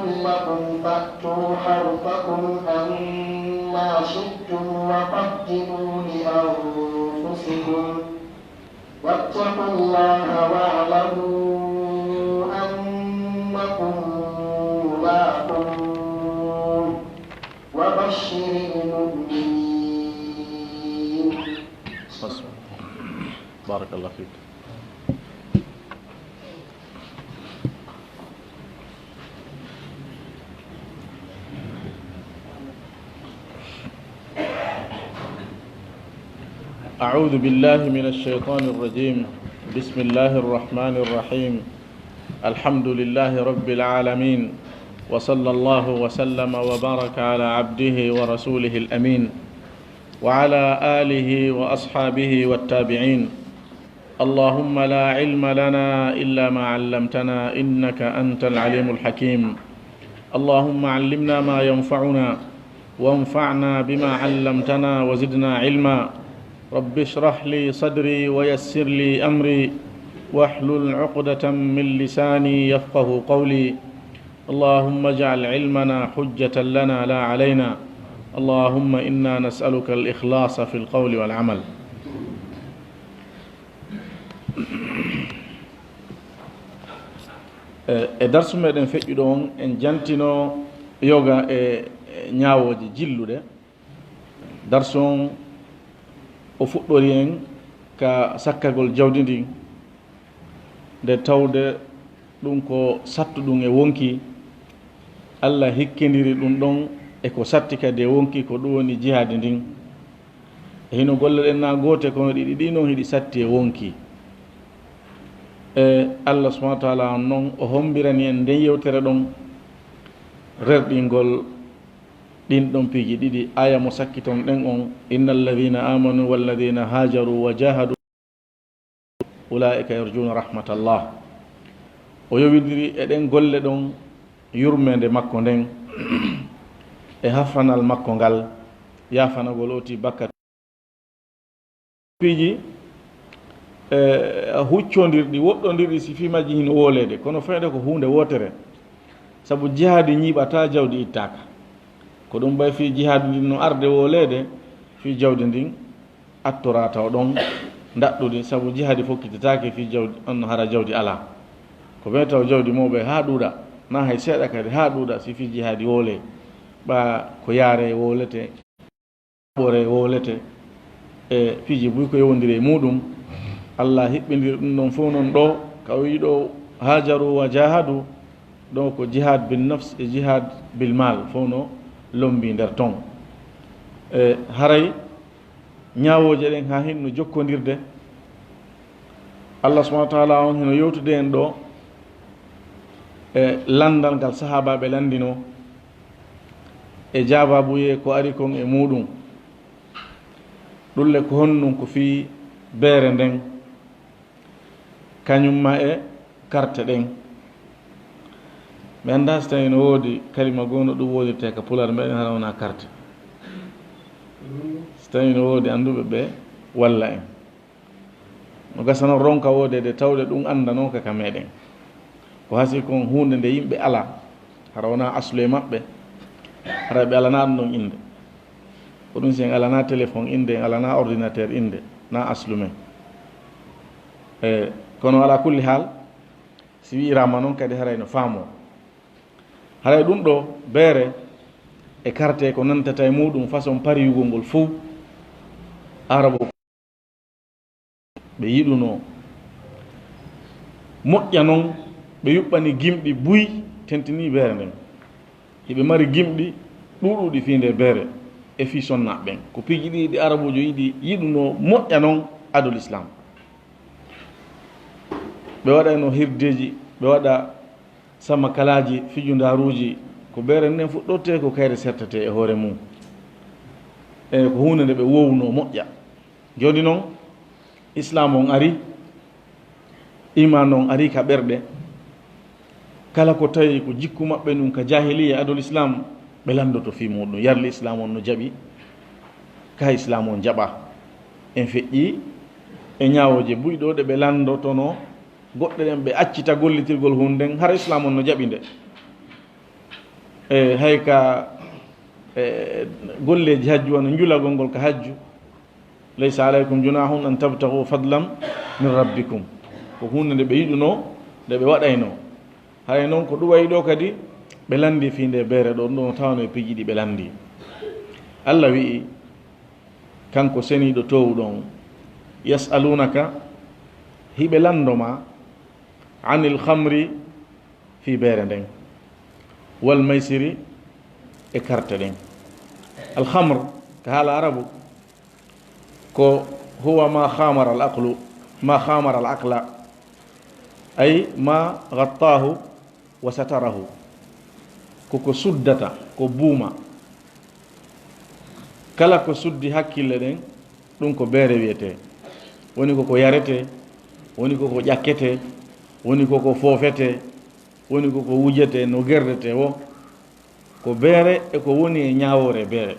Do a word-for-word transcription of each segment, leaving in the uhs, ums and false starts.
لكم فأتوا حرثكم أنى شئتم وقدموا لأنفسكم واتقوا الله واعلموا أنكم ملاقوه وبشر المؤمنين. بارك الله فيك. أعوذ بالله من الشيطان الرجيم. بسم الله الرحمن الرحيم. الحمد لله رب العالمين. وصلى الله وسلم وبارك على عبده ورسوله الأمين وعلى آله وأصحابه والتابعين. اللهم لا علم لنا إلا ما علمتنا إنك أنت العليم الحكيم. اللهم علمنا ما ينفعنا وانفعنا بما علمتنا وزدنا علما. رب اشرح لي صدري ويسر لي أمري واحلل عقدة من لساني يفقه قولي. اللهم اجعل علمنا حجة لنا لا علينا. اللهم إنا نسألك الإخلاص في القول والعمل. E, e darsu meɗen feƴƴuɗo on, en jantino yoga e, e ñaawooje jilluɗe. Darsu on, o fuɗɗori en ka sakkagol jawdi ndin, nde tawde ɗum ko sattuɗum e wonki, Allah hikkindiri ɗum ɗon e ko satti kadi e wonki, ko ɗum woni jihaadi ndin. E hino golle ɗen na goote, kono ɗiɗi ɗi non hiɗi satti e wonki. E Allah subhanahu wa taala on non, o hombirani en nden yewtere ɗon, rerɗingol ɗin ɗon piiji ɗiɗi. Aya mo sakkiton ɗen on, "Inna alladhina amanu walladhina hajaru wa jahadu ulaika yarjuna rahmatallah." O yowindiri e ɗen golle ɗon yurmeende makko nden e hafranal makko ngal, yaafanagol oti bakkat. Piiji, e, huccondirɗi, woɗɗondirɗi, si fii majji hino wooleede, kono fayda ko huunde wootere. Sabu jihaadi ñiiɓataa, jawdi ittaaka. Ko ɗum ɓay fii jihaadi ndin no arde wooleede, fii jawdi ndin attoraa taw ɗon ndaɗɗudi, sabu jihaadi fokkititaake fii jawdi, on no hara jawdi alaa. Ko ɓe taw jawdi mawɓe haa ɗuuɗa, na hay seeɗa kadi haa ɗuuɗa, si fii jihaadi woolee, ɓa ko yaaree woolete. Ɓore wowlete e piiji buy ko yowondiri e muɗum. Allah hiɓɓindiri ɗum ɗon fof noon ɗo, ka o wi'i ɗo, "Hajaru wa jahadu", ɗo ko jihad bin nafs e jihad bil mal, fof no lombi nder ton. E haray ñaawooje ɗen haa hinno jokkondirde. Allah subhanahu wa taala on hino yewtude en ɗo e landal ngal sahaabaaɓe landino e jaabaabuye ko ari kon e muɗum. Ɗulle ko honɗum? Ko fii beere nden, kañum ma e karte ɗen. Mi anndaa si tawii no woodi kalima goo no ɗum woodirtee ka Pulaar meɗen, hara wonaa karte. Si tawii no woodi annduɓe ɓe walla en. No gasa noon ronka woodeede tawde ɗum anndanooka ka meɗen. Ko hasii kon huunde nde yimɓe alaa, hara wonaa aslu e maɓɓe, hara ɓe alanaa ɗum ɗon innde. Ko ɗum si en alanaa téléphone innde, en alanaa ordinateur innde, na aslu men. E, kono alaa kulli haal, si wi'iraama noon kadi haray no faamoo. Haray ɗum ɗo beere e karte ko nantata e muɗum façon pariyugol ngol fow, Arabo ɓe yiɗunoo moƴƴa non, ɓe yuɓɓani gimɗi buy, tentinii beere nden. Hiɓe mari gimɗi ɗuuɗuɗi fii nde beere e fii sonnaaɓe ɓen. Ko piiji ɗiɗi ɗi Arabuujo yiɗi, yiɗunoo moƴƴa non ado Lislaam. Ɓe waɗayno hirdeeji, ɓe waɗa samakalaaji, fijundaaruuji, ko beere nden fuɗɗortee, ko kayre sertetee e hoore mum. E ko huunde nde ɓe wowno moƴƴa. Jooni non, Islaam on ari, imaan on ari ka ɓerɗe. Kala ko tawi ko jikku maɓɓe ndun ka jaahiliya adol Islaam, ɓe lanndoto fii muɗum. Yarli Islaam on no jaɓi, ka Islaam on jaɓa. En feƴƴii e ñaawooje buy ɗo ɗe ɓe lanndotono goɗɗe ɗen, ɓe accita gollitirgol huunde nden, hara Islaam on no jaɓi nde. E hay ka, e, golleeji hajju, wano njulagol ngol ka hajju, "Laysa alaykum junahun an tabtagu fadlan min rabbikum." Ko huunde nde ɓe yiɗunoo, nde ɓe waɗaynoo. Haray noon ko ɗum wayi ɗoo kadi, ɓe lanndii fii ndee beere ɗoo, ɗum ɗoo no tawanoo e piiji ɗi ɓe lanndii. Allah wi'i, kanko seniiɗo toowuɗo on, "Yas'alunaka", hiɓe lanndo ma, "anil khamri", fii beere nden, "wal maysiri", e karte ɗen. Al khamr, ka haala arabu, ko "huwa ma khamara al aqlu, ma khamara al aqla", ay ma ghattahu wa satarahu. Ko ko suddata, ko buuma. Kala ko suddi hakkille ɗen, ɗum ko beere wiyetee. Woni ko ko yaretee, woni ko ko ƴakketee, woni ko ko foofetee, woni ko ko wujetee, no gerdetee woo. Ko beere e ko woni e ñaawoore beere.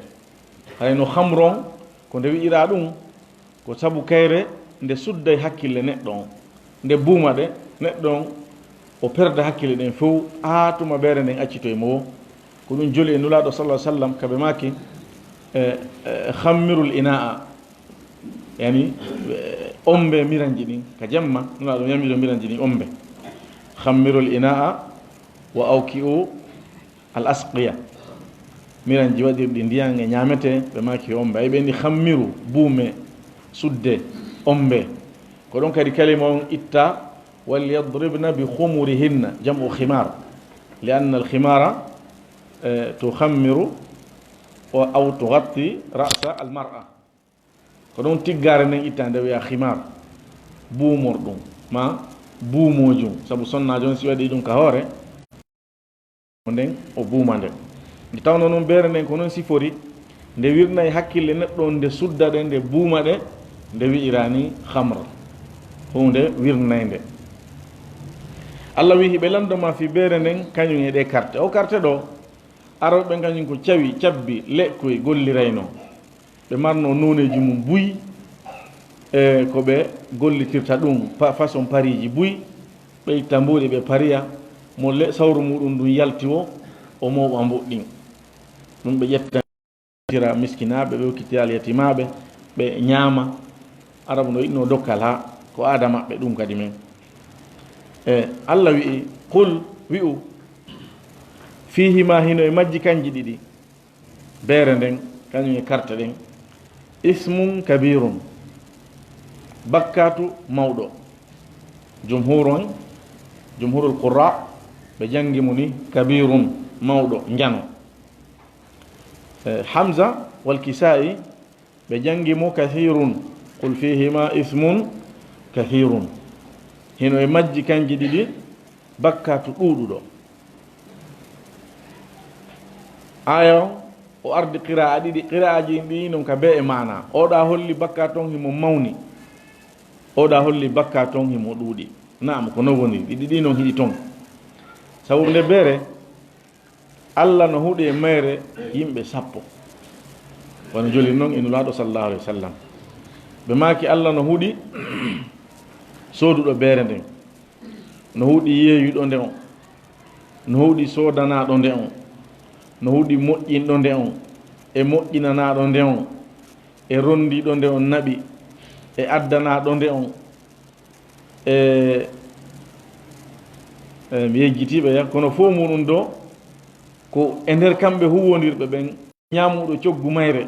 Haray no khamru on, ko nde wi'iraa ɗum, ko sabu kayre nde sudday hakkille neɗɗo on, nde buuma ɗe, neɗɗo on o perda hakkille ɗen fow, haa tuma beere nden accitoy mo woo. Ko ɗum joli e Nulaaɗo sallallahu alaihi wasallam, ka ɓe maaki, e, e, "Khammirul ina'a." Yani, e, ombe miranji ɗin. Ka jemma, Nulaaɗo yamiro miranji ɗin ombe. "Khammirul ina'a wa awki'u al asqiya." Miranji waɗirɗi ndiyan e ñaametee, ɓe maaki ombe. Ay ɓe ni "khammiru", buume, sudde, ombe. Ko ɗon kadi kalima on itta, "Wal yadribna bi khumurihinna", jam'u khimar. "Li anna al khimara, e, tukhammiru o, aw tughatti ra'sa al mar'a." Ko ɗon tiggaare nden itta nde wi'a khimar, buumorɗum, ma buumoojum, sabu sonnaajo on si waɗi ɗum ka hoore, nden o buuma nde. Nde tawno non beere nden ko non sifori, nde wirnay hakkille neɗɗo on, nde sudda ɗe, nde buuma ɗe, nde wi'irani khamr, huunde wirnaynde. Allah wi'i, hiɓe lanndo ma fii beere nden, kañum e ɗe karte. O karte ɗo, Arooɓe ɓen kañum ko cawi, cabbi, leɗkoy gollirayno. Ɓe marno nooneeji mum buy, e ko ɓe gollitirta ɗum, pa-, façon pariiji buy. Ɓe itta mbuuɗi ɓe pariya, mo le-, sawru muɗum ndun yalti wo, o mooɓa mbuuɗi ɗin. Ɗum ɓe ƴetta, tira miskinaaɓe, ɓe okkitira alyatimaaɓe, ɓe ñaama. Arabu no yiɗno dokkal haa ko aada maɓɓe ɗum kadi men. E Allah wi'i, "Qul", wi'u, "Fiihima", hino e majji kanji ɗiɗi, beere nden, kañum e karte ɗen, "ismun kabirun", bakkaatu mawɗo. Jumhur on, jumhurul qurra, ɓe jangi mo ni, "kabirun", mawɗo, njano. E, Hamza wal Kisa'i, ɓe jangi mo, "kathirun", "qul fihima ismun kathirun". Hino e majji kanji ɗiɗi, bakkaatu ɗuuɗuɗo. Aya on, o ardi qira'a ɗiɗi, qira'aji ɗin ɗi non ka bee e maana. Oɗa holli bakkaatu on himo mawni. Oɗa holli bakkaatu on himo ɗuuɗi. Na'am, ko non woni, ɗiɗi ɗi non hiɗi ton. Sabu nde beere, Allah no huɗi e mayre yimɓe sappo. Wano joli non e Nulaaɗo sallallahu alaihi wasallam. Ɓe maaki Allah no huɗi sooduɗo beere nden. No huɗi yeeyuɗo nde on. No huɗi soodanaaɗo nde on. No huɗi moƴƴinɗo nde on. E moƴƴinanaaɗo nde on. E rondiiɗo nde on naɓi. E addanaaɗo nde on. E, e, mi yejjitiiɓe ya, kono fof muɗum ɗo ko e nder kamɓe huwwondirɓe ɓen, ñaamuɗo coggu mayre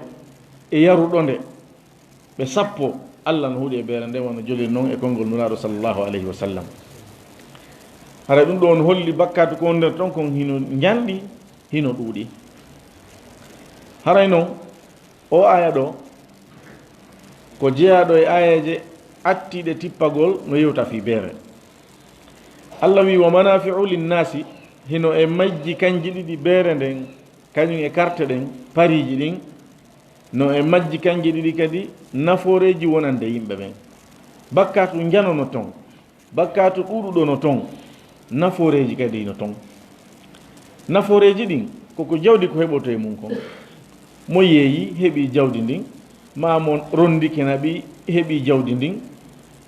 e yaruɗo nde, ɓe sappo, Allah no huɗi e beere nden, wano joliri non e konngol Nulaaɗo sallallahu alayhi wa sallam. Haray ɗum ɗo on holli bakkaatu ko wondirta ton kon hino njanɗi, hino ɗuuɗi. Haray non, o aya ɗo, ko jeyaaɗo e ayaje attiiɗe tippagol no yewta fii beere. Allah wi, "Wa manafi'u linnaasi", hino e majji kanji ɗiɗi beere nden, kañum e karte ɗen, pariiji ɗin, no e majji kanji ɗiɗi kadi nafooreeji wonande yimɓe ɓen. Bakkaatu njano no ton. Bakkaatu ɗuuɗuɗo no ton, nafooreeji kadi no ton. Nafooreeji ɗin, ko ko jawdi ko heɓoto e mum kon. Mo yeeyi, heɓi jawdi ndin, maa mo rondike naɓi, heɓi jawdi ndin,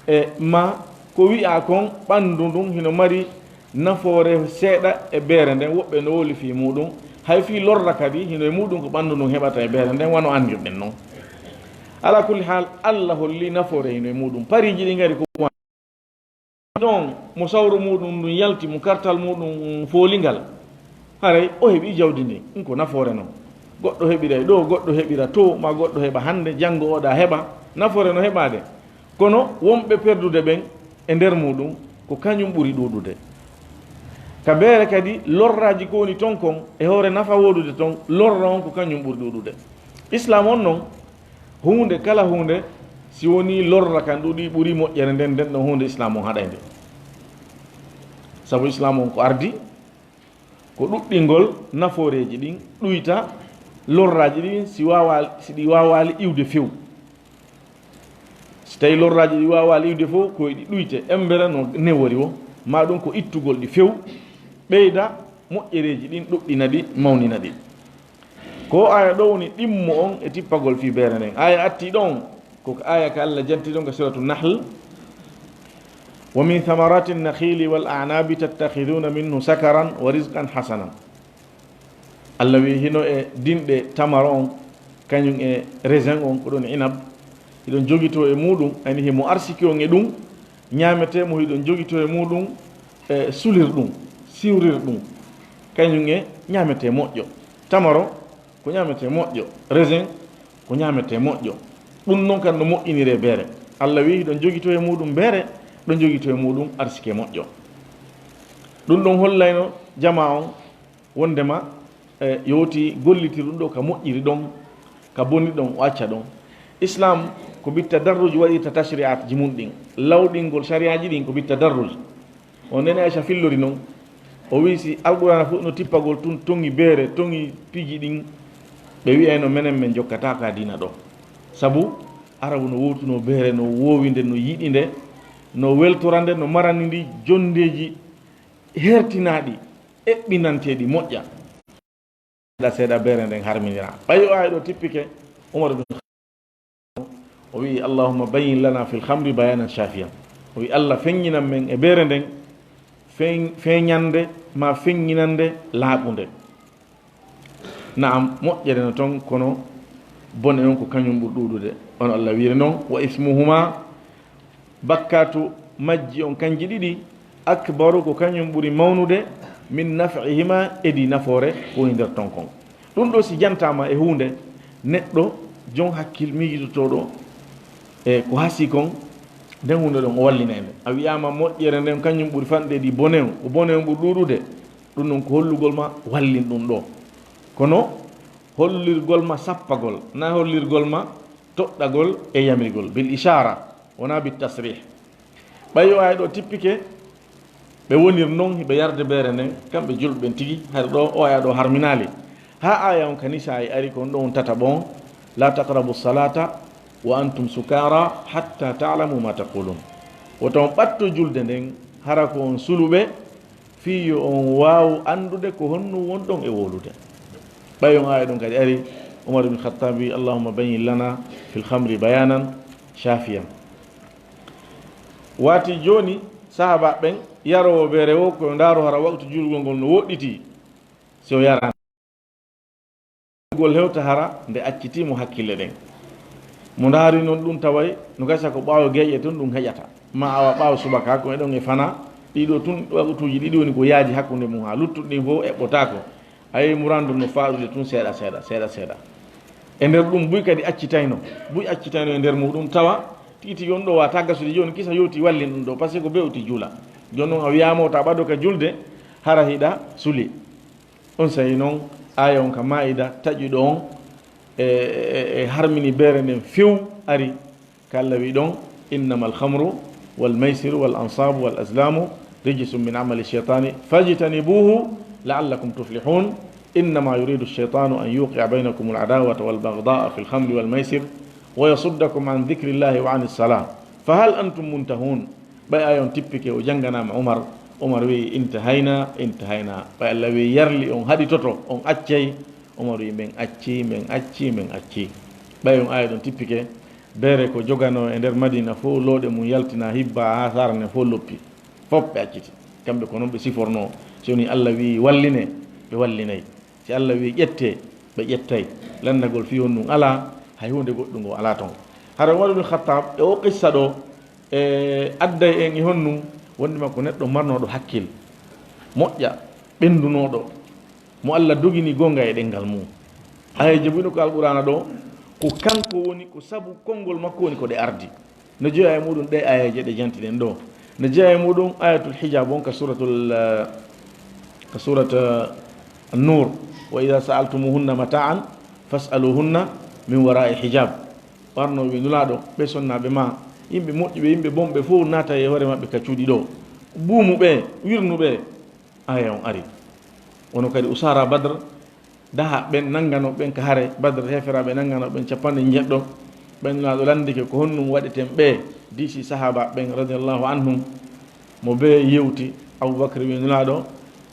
e maa ko wi'aa kon, ɓanndu ndun hino mari nafoore seeɗa e beere nden, woɓɓe no wowli fii muɗum, Hay fii lorra kadi, hino e muuɗum ko ɓanndu ndun heɓata e beere nden, wano anndirɗen non. Ala kulli haal, Allah holli nafoore hino e muuɗum. Pariiji ɗi ngari ko ɗon, mo sawru muuɗum ndun yalti, mo kartal muuɗum foolingal, haray o heɓi jawdi ndin. Ɗum ko nafoore non. Goɗɗo heɓiray ɗo, goɗɗo heɓira to, ma goɗɗo heɓa hannde, janngo oɗa heɓa. Nafoore no heɓaade. Kono wonɓe perdude ɓen e nder muuɗum, ko kañum ɓuri ɗuuɗude. Ka beere kadi, lorraaji ko woni ton kon, e hoore nafa woodude ton, lorra on ko kañum ɓuri ɗuuɗude. Islaam on non, huunde kala huunde, si wonii lorra kan ɗuuɗi, ɓuri moƴƴere nden, nden ɗon huunde Islaam on haɗay nde. Sabu Islaam on ko ardi, ko ɗuɗɗingol nafooreeji ɗin, ɗuyta lorraaji ɗin si waawa-, si ɗi waawaali iwde few. Si tawii lorraaji ɗi waawaali iwde fow, ko e ɗi ɗuyte, embere no newori woo, maa ɗum ko ittugol ɗi few, ɓeyda moƴƴereeji ɗin, ɗuɗɗina ɗi, mawnina ɗi. Ko aaya ɗoo woni ɗimmo on e tippagol fii beere nden. Aaya atti ɗon, ko ka aaya ka Allah janti ɗon ka Suratu Nahl, "Wa min thamarati nakhili wal a'nabi tattakhiduna minhu sakaran wa rizqan hasanan." Allah wi'i, hino e dinɗe tamaro on, kañum e raisin on, ko ɗum inab, hiɗon jogitoo e muuɗum, ani himo arsiki on e ɗum, ñaametee mo, hiɗon jogitoo e muuɗum, e sulir ɗum, siwrir ɗum, kañum e ñaametee moƴƴo. Tamaro ko ñaametee moƴƴo, raisin ko ñaametee moƴƴo. Ɗum non kan no moƴƴiniree beere. Allah wi'i, hiɗon jogitoo e muuɗum beere, ɗon jogitoo e muuɗum arsike moƴƴo. Ɗum ɗon hollayno jamaa on wondema, e, yo woti gollitir ɗum ɗo ka moƴƴiri ɗon, ka boni ɗon, o acca ɗon. Islaam ko bit tadarruj waɗirta tashri'aatji mun ɗin. Lawɗingol sariaaji ɗin ko bit tadarruj. On nene Aisha fillori non. O wi'i si Alqur'aana fof no tippagol tun toŋi beere, toŋi piiji ɗin, ɓe wi'ayno menen men jokkataa ka diina ɗo. Sabu Arabu no wowtunoo beere, no woowi nde, no yiɗi nde, no weltora nde, no marani ndi jonndeeji hertinaaɗi, eɓɓinanteeɗi moƴƴa. Seeɗa seeɗa beere nden harminiraa. Ɓay o aaya ɗo tippike, Umar ibn Khattab o wi'i, "Allahumma bayyin lana fil khamri bayanan shafiyan." O wi'i, "Allah, feññinan men e beere nden, feñ-, feeñande ma feññinande laaɓunde." Na'am, moƴƴere no ton, kono bone on ko kañum ɓuri ɗuuɗude. On Allah wi'iri non, "Wa ismuhuma," bakkaatu majji on kanji ɗiɗi, "akbaru," ko kañum ɓuri mawnude, "min naf'ihima," e di nafoore ko woni nder ton kon. Ɗum ɗo si jantaama e huunde, neɗɗo jon hakkil miijitotooɗo e ko hasii kon, nden huunde ɗon o wallinay nde. A wi'aama moƴƴere nden kañum ɓuri fanɗude e di bone on, ko bone on ɓuri ɗuuɗude, ɗum ɗon ko hollugol ma wallin ɗum ɗo. Kono hollirgol ma sappagol, na hollirgol ma toɗɗagol e yamirgol, bil ishara, wona bit tasrih. Ɓay o aaya ɗo tippike, ɓe wonir non hiɓe yarde beere nden, kamɓe julɓe ɓen tigi, hari ɗo o aaya ɗo harminaali. Haa aaya on ka Nisaa'i ari, ko on ɗo on tataɓo on, "La taqrabu salata wa antum sukara hatta ta'lamu ma taqulun." Wota on ɓatto julde nden, hara ko on suluɓe, fii yo on waawu anndude ko honno wonɗon e wowlude. Ɓay on aaya ɗon kadi ari, Umar ibn Khattab wi'i, "Allahumma bayyin lana fil khamri bayanan shafiyan." Waati jooni, sahaaba ɓen, yaroowo beere wo, ko yo ndaaru hara waqtu juulgol ngol no woɗɗiti, si o yaraani. Gol hewta hara nde accitii mo hakkille ɗen. Mo ndaari non ɗum taway no gasa ko ɓaawo geeƴe tun ɗum heƴata. Ma awa ɓaawo subaka ko e ɗon e fana, ɗiɗo tun, waqtuuji ɗiɗi woni ko yaaji hakkunde mum, haa luttuɗi ɗin fof eɓɓotaako. A yi'i murandu no faaɗude tun seeɗa seeɗa, seeɗa seeɗa. E nder ɗum buy kadi accitayno, buy accitayno e nder muɗum tawa tigi tigi on ɗo wata gasude jooni kisa yowti wallin ɗum ɗo, parce que ko bewti juula. Jooni non a wiyaama wota ɓado ka julde, hara hiɗa suli. On sahi non, aaya on ka Maa'ida taƴuɗo on e, e, e harmini beere nden few ari, ka Allah wi ɗon, "Innamal khamru wal maysiru wal ansabu wal azlamu rijsun min amali shaytani fajtanibuhu la'allakum tuflihun. Innama yuridu shaytanu an yuqi'a baynakumul adawata wal baghdha'a fil khamri wal maisir wa yasuddakum an dhikrillahi wa anis salah. Fa hal antum muntahun?" Ɓay aaya on tippike, o jannganaama Umar, Umar wi'i, "Intahayna, intahayna." Ɓay Allah wi'i, "Yarli on haɗitoto, on accay." Umar wi'i, "Men acci, men acci, men acci." Ɓay on aaya ɗon tippike, beere ko joganoo e nder Madina fof, looɗe mum yaltina, hibba haa saara nden fof loppi. Fof ɓe acciti. Kamɓe ko non ɓe sifornoo. Si woni Allah wi'i, "Walline," ɓe wallinay. E Allah wi'i, "Ƴettee," ɓe ƴettay. Lanndagol fii honɗun alaa, hay huunde goɗɗun ngo alaa ton. Hara Umar ibn Khattab e o qissa ɗoo, e adday en e honɗun, wonndema ko neɗɗo marnooɗo hakkil, moƴƴa, ɓenndunooɗo, mo Allah dogini goonga e ɗenngal mum. Aaya jabino ko Alqur'aana ɗoo, ko kanko woni ko sabu konngol makko woni ko ɗe ardi. No jeyaa e muɗum ɗee aayeeje ɗe jantiɗen ɗoo. No jeyaa e muɗum aayatul hijab on ka suuratul, eh, ka suurat, eh, An-Nuur. "Wa idha sa'altumuhunna mata'an fas'aluhunna min wara'i hijab." Warno wi Nulaaɗo, ɓee sonnaaɓe maa, yimɓe moƴƴuɓe, yimɓe bonɓe fow naata e hoore maɓɓe ka cuuɗi ɗoo. Buumu ɓe, wirnu ɓe. Aaya on ari. Wono kadi usaara Badr, daha ɓen nannganoo ɓen ka hare Badr, heeferaaɓe nannganoo ɓen cappanɗe njeɗɗo. Ɓen Nulaaɗo lanndike ko honɗum waɗeten ɓee, diisi sahaaba ɓen radiyallahu anhum. Mo bee yewti, Abubakar wi Nulaaɗo,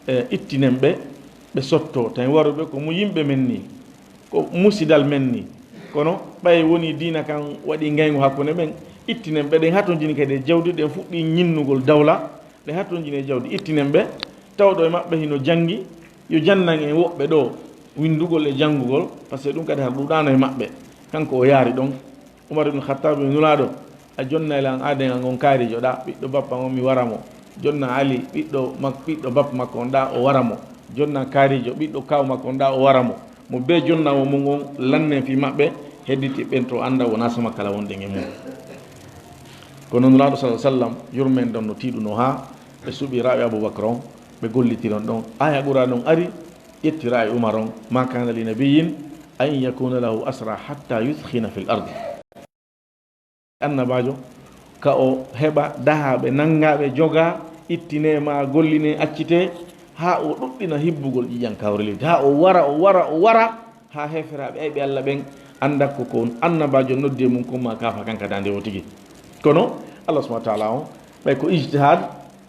e, ittinen ɓe, ɓe sottoo, tawi waruɓe ko mu yimɓe men nii, ko musidal men nii. Kono ɓay wonii diina kan waɗii ngayngu hakkunde men, ittinen ɓe, ɗen hatonjini kadi e jawdi, ɗen fuɗɗii ñinnugol dawla, ɗen hatonjini e jawdi, ittinen ɓe, tawɗo e maɓɓe hino janngi, yo jannan en woɓɓe ɗoo winndugol e janngugol, par ce que ɗum kadi hara ɗuuɗaano e maɓɓe. Kanko o yaari ɗon. Umar ibn Khattab wi Nulaaɗo, a jonnay lan aaden an on kaarijo ɗaa, ɓiɗɗo bappa on mi wara mo. Jonna Ali, ɓiɗɗo mak-, ɓiɗɗo bappa makko on ɗaa, o wara mo. Jonna kaarijo, ɓiɗɗo kaaw makko on ɗaa, o wara mo. Mo bee jonnaawo mun on lannen fii maɓɓe, hedditi ɓen to annda wonaa sama kala wonɗen e mun. Kono Nulaaɗo sallallahu alaihi wasallam, yurmeen ɗon no tiiɗunoo haa ɓe suɓi raawi Abubakar on, ɓe gollitiron ɗon. Aaya Qur'aana on ari, ƴetti raawi Umar on, "Ma kana li nabiyyin an yakuna lahu asra hatta yuthkhina fil ardi." Annabaajo, ka o heɓa dahaaɓe nanngaaɓe jogaa, ittinee maa gollinee accitee, haa o ɗuɗɗina hibbugol ƴiƴan kawre leydi, haa o wara, o wara, o wara, haa heeferaaɓe ayɓe Allah ɓen annda ko, ko annabaajo noddi e mun kon maa kaafa kan ka daande o tigi. Kono Allah subhanahu wa ta'ala on, ɓay ko ijtihaad,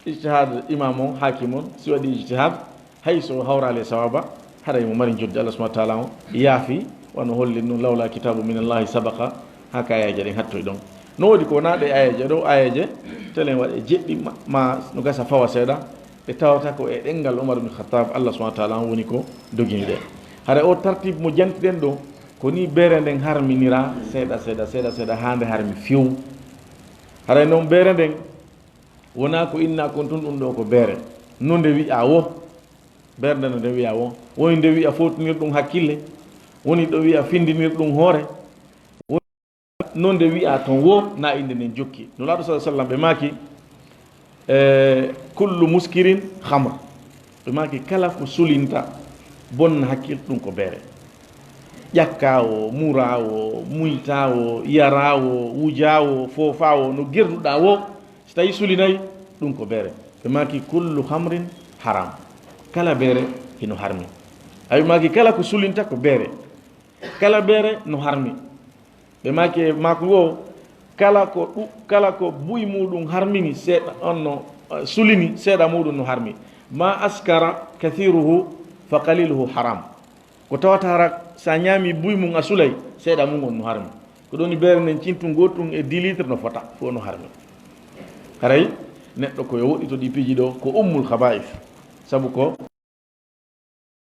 ijtihaad imaam on, haakim on, si waɗi ijtihaad, hay so hawraali e sawaaba, haray mo mari njoddi Allah subhanahu wa ta'ala on yaafi, wano holli ɗum, "Lawla kitabu min Allahi sabaqa," haa ka aayeeje ɗen hattoy ɗon. No woodi ko wonaa ɗe aayeeje ɗoo, aayeeje telen waɗa e jeɗɗi ma, ma no gasa fawa seeɗa, ɗe tawata ko e ɗemngal Umar ibn Khattab, Allah subhanahu wa ta'ala on woni ko dogini ɗe. Haray o tartib mo jantiɗen ɗoo, ko ni beere nden harminira seeɗa, seeɗa, seeɗa, seeɗa, haa nde harmi few. Haray non beere nden wonaa ko inna kon tun, ɗum ɗoo ko beere. No nde wi'a wo, beere nden no nde wi'a wo. Woni nde wi'a fowtinirɗum hakkille, woni ɗo wi'a findinirɗum hoore, woni no nde wi'a ton wo, na innde nden jokki. Nulaaɗo sallallahu alaihi wasallam ɓe maaki, e, "Kullu muskirin khamr." Ɓe maaki, "Kala ko sulinta, bonna hakkil, ɗum ko beere. Ƴakkaawo, muraawo, muytaawo, yaraawo, wujaawo, foofaawo, no gerduɗaa wo, si tawi sulinay, ɗum ko beere." Ɓe maaki, "Kullu khamrin haram." Kala beere hino harmi. Aɓe maaki, "Kala ko sulinta ko beere. Kala beere no harmi." Ɓe maaki e maaku ngo, "Kala ko ɗu-, kala ko buy muɗum harmini seeɗa, on no, eh, sulini seeɗa muɗum no harmi. Ma askara kathiruhu fa qaliluhu haram." Ko tawata hara sa ñaami buy mum a sulay, seeɗa mum on no harmi. Ko ɗoni beere nden cintun gootun e dix litres no fota, fof no harmi. Haray neɗɗo ko yo woɗɗito ɗi piiji ɗoo, ko ummul khaba'ith. Sabu ko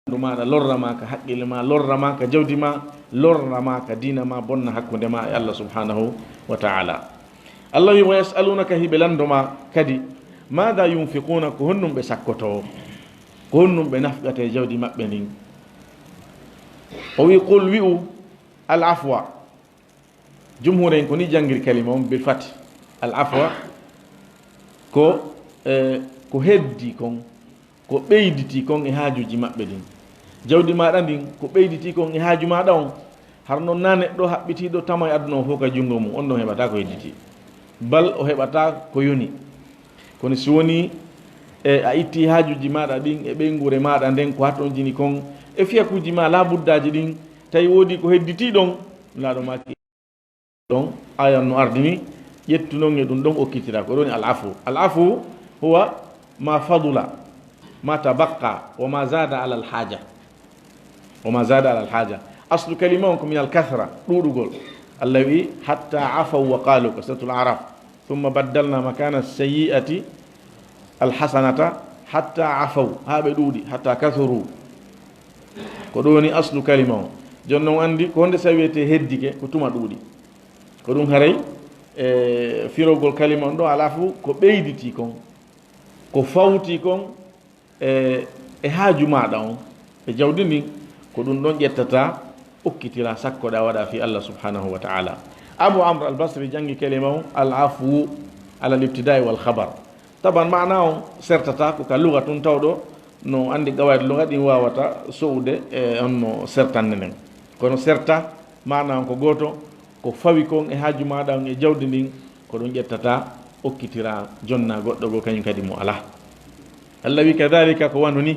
ɓanndu maaɗa lorra ma ka haqqille ma, lorra ma ka jawdi ma, lorra ma ka diina ma, bonna hakkunde ma e Allah subhanahu wa ta'ala. Allah wi, "Wa yas'alunaka," hiɓe lanndo ma kadi, "Mada yunfiquna," ko honɗum ɓe sakkotoo, ko honɗum ɓe nafqata e jawdi maɓɓe ndin? O wi, "Qul," wi'u, "al afwa." Jumhuur en ko ni janngiri kalima on bil fath. Al afwa ko, eh, ko heddi kon, ko ɓeyditii kon e haajuuji maɓɓe ɗin. Jawdi maaɗa ndin, ko ɓeyditii kon e haaju maaɗa on. Har non na neɗɗo haɓɓitiiɗo tama e aduna on fof ka junngo mum, on ɗon heɓataa ko hedditii. Bal o heɓataa ko yoni. Kono si woni, e, a ittii haajuuji maaɗa ɗin e ɓeynguure maaɗa nden, ko hatonjini kon e fiyakuuji ma laabuddaaji ɗin, tawi woodi ko hedditii ɗon, Nulaaɗo maaki ɗon, ayan no ardini, ƴettu non e ɗum ɗon okkitira. Ko ɗon al afu. Al afu huwa ma fadula, ma tabaqa, wa ma zada ala al haja. Wa ma zada ala al haja. Aslu kalima on ko min al kathra, ɗuuɗugol. Allah wi, "Hatta afaw wa qalu," ko suratul Araf. "Thumma baddalna makana sayyi'ati al hasanata hatta afaw," haa ɓe ɗuuɗi, "hatta kathuru." Ko ɗum woni aslu kalima on. Jooni non anndi ko honde sa wiyetee heddike, ko tuma ɗuuɗi. Ko ɗum haray, e firogol kalima on ɗo, alaa fof ko ɓeyditi kon, ko fawti kon, e, e haaju maaɗa on, e jawdi ndin, ko ɗum ɗon ƴettataa, okkitiraa, sakkoɗaa, waɗaa fii Allah subhanahu wa ta'ala. Abu Amr al-Basri janngi kalima on, al-afwu ala al-ibtida'i wal khabar. Taban maana on sertataa ko ka luga tun, tawɗo no anndi qawaid luga ɗin waawata so'ude e on no sertande nden. Kono serta maana on ko gooto, ko fawi kon e haaju maaɗa on e jawdi ndin, ko ɗum ƴettataa, okkitiraa, jonnaa goɗɗo goo, kañum kadi mo alaa. Allah wi, kadhalika, ko wano ni,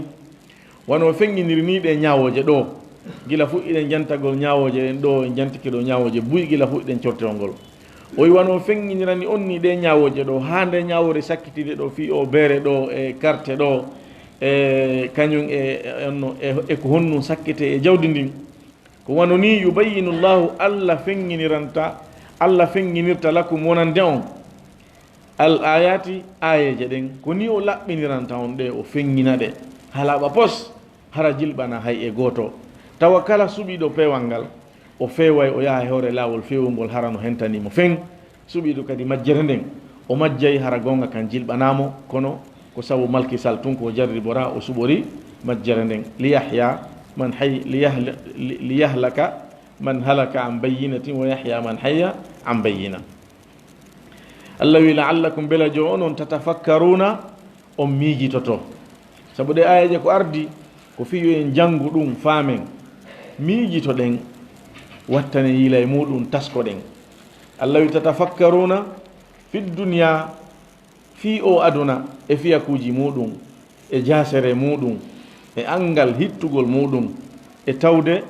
wano o feŋŋiniri ni ɗee ñaawooje ɗoo, gila fuɗɗiɗen jantagol ñaawooje ɗen ɗoo, en jantike ɗoo ñaawooje buy gila fuɗɗiɗen cortewol ngol. O wi, wano o feŋŋinirani on ni ɗee ñaawooje ɗoo, haa nde ñaawoore sakkitiiɗe ɗoo, fii oo beere ɗoo, e karte ɗoo, e kañum e, e, e, e ko honɗum sakkitee e jawdi ndin. Ko wano ni, yubayyinu Allahu, Allah feŋŋiniranta, Allah feŋŋinirta, lakum, wonande on, al ayati, aayeeje ɗen. Ko ni o laɓɓiniranta on ɗe, o feŋŋina ɗe, haa laaɓa pos, hara jilɓanaa hay e gooto. Tawa kala suɓiiɗo peewal ngal, o feeway, o yaha e hoore laawol feewungol, hara no hentanii mo feŋ. Suɓiiɗo kadi majjere nden, o majjay, hara goonga kan jilɓanaa mo, kono ko sabu malkisal tun ko o jarriboraa, o suɓori majjere nden. Liyahya man hay-, liyahla-, li-, liyahlaka man halaka an bayyinatin wa yahya man hayya an bayyina. Allah wi, la'allakum, bela jo onon, tatafakkaruna, on miijitoto. Sabu ɗee aayeeje ko ardi, ko fii yo en janngu ɗum, faamen, miijitoɗen, wattanen yila e muuɗum, taskoɗen. Allah wi, tatafakkaruna fi dunya, fii oo aduna, e fiyakuuji muuɗum, e jaasere muuɗum, e anngal hittugol muuɗum, e tawde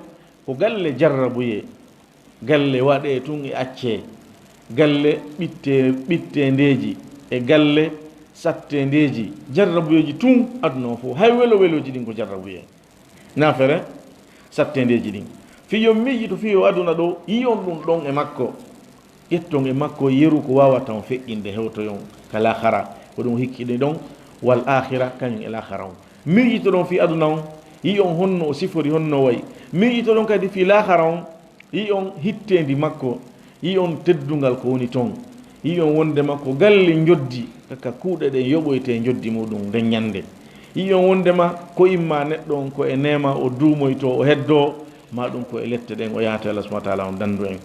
ko galle jarrabuyee. Galle waɗee tun e accee, galle ɓitte-, ɓitteendeeji, e galle satteendeeji, jarrabuyeeji tun aduna on fof. Hay welo welooji ɗin ko jarrabuyee. Naafere satteendeeji ɗin. Fii yo miijito fii oo aduna ɗoo, yi'on ɗum ɗon e makko. Ƴetton e makko yeru ko waawata on feƴƴinde, hewtoyon ka laakara. Ko ɗum hikkiɗi ɗon, wal aakhira, kañum e laakara on. Miijitoɗon fii aduna on, yi'on honno o sifori, honno o wayi. Miijitoɗon kadi fii laakara on, yi'on hitteendi makko, yi'on teddungal ko woni ton, yi'on wondema ko galle njoddi, ka, ka kuuɗe ɗen yoɓoytee njoddi muuɗum nden ñannde. Yi'on wondema ko imma neɗɗo on ko e neema o duumoytoo, o heddoo, maa ɗum ko e lette ɗen o yahatoo, Allah subhanahu wa ta'ala on danndu en.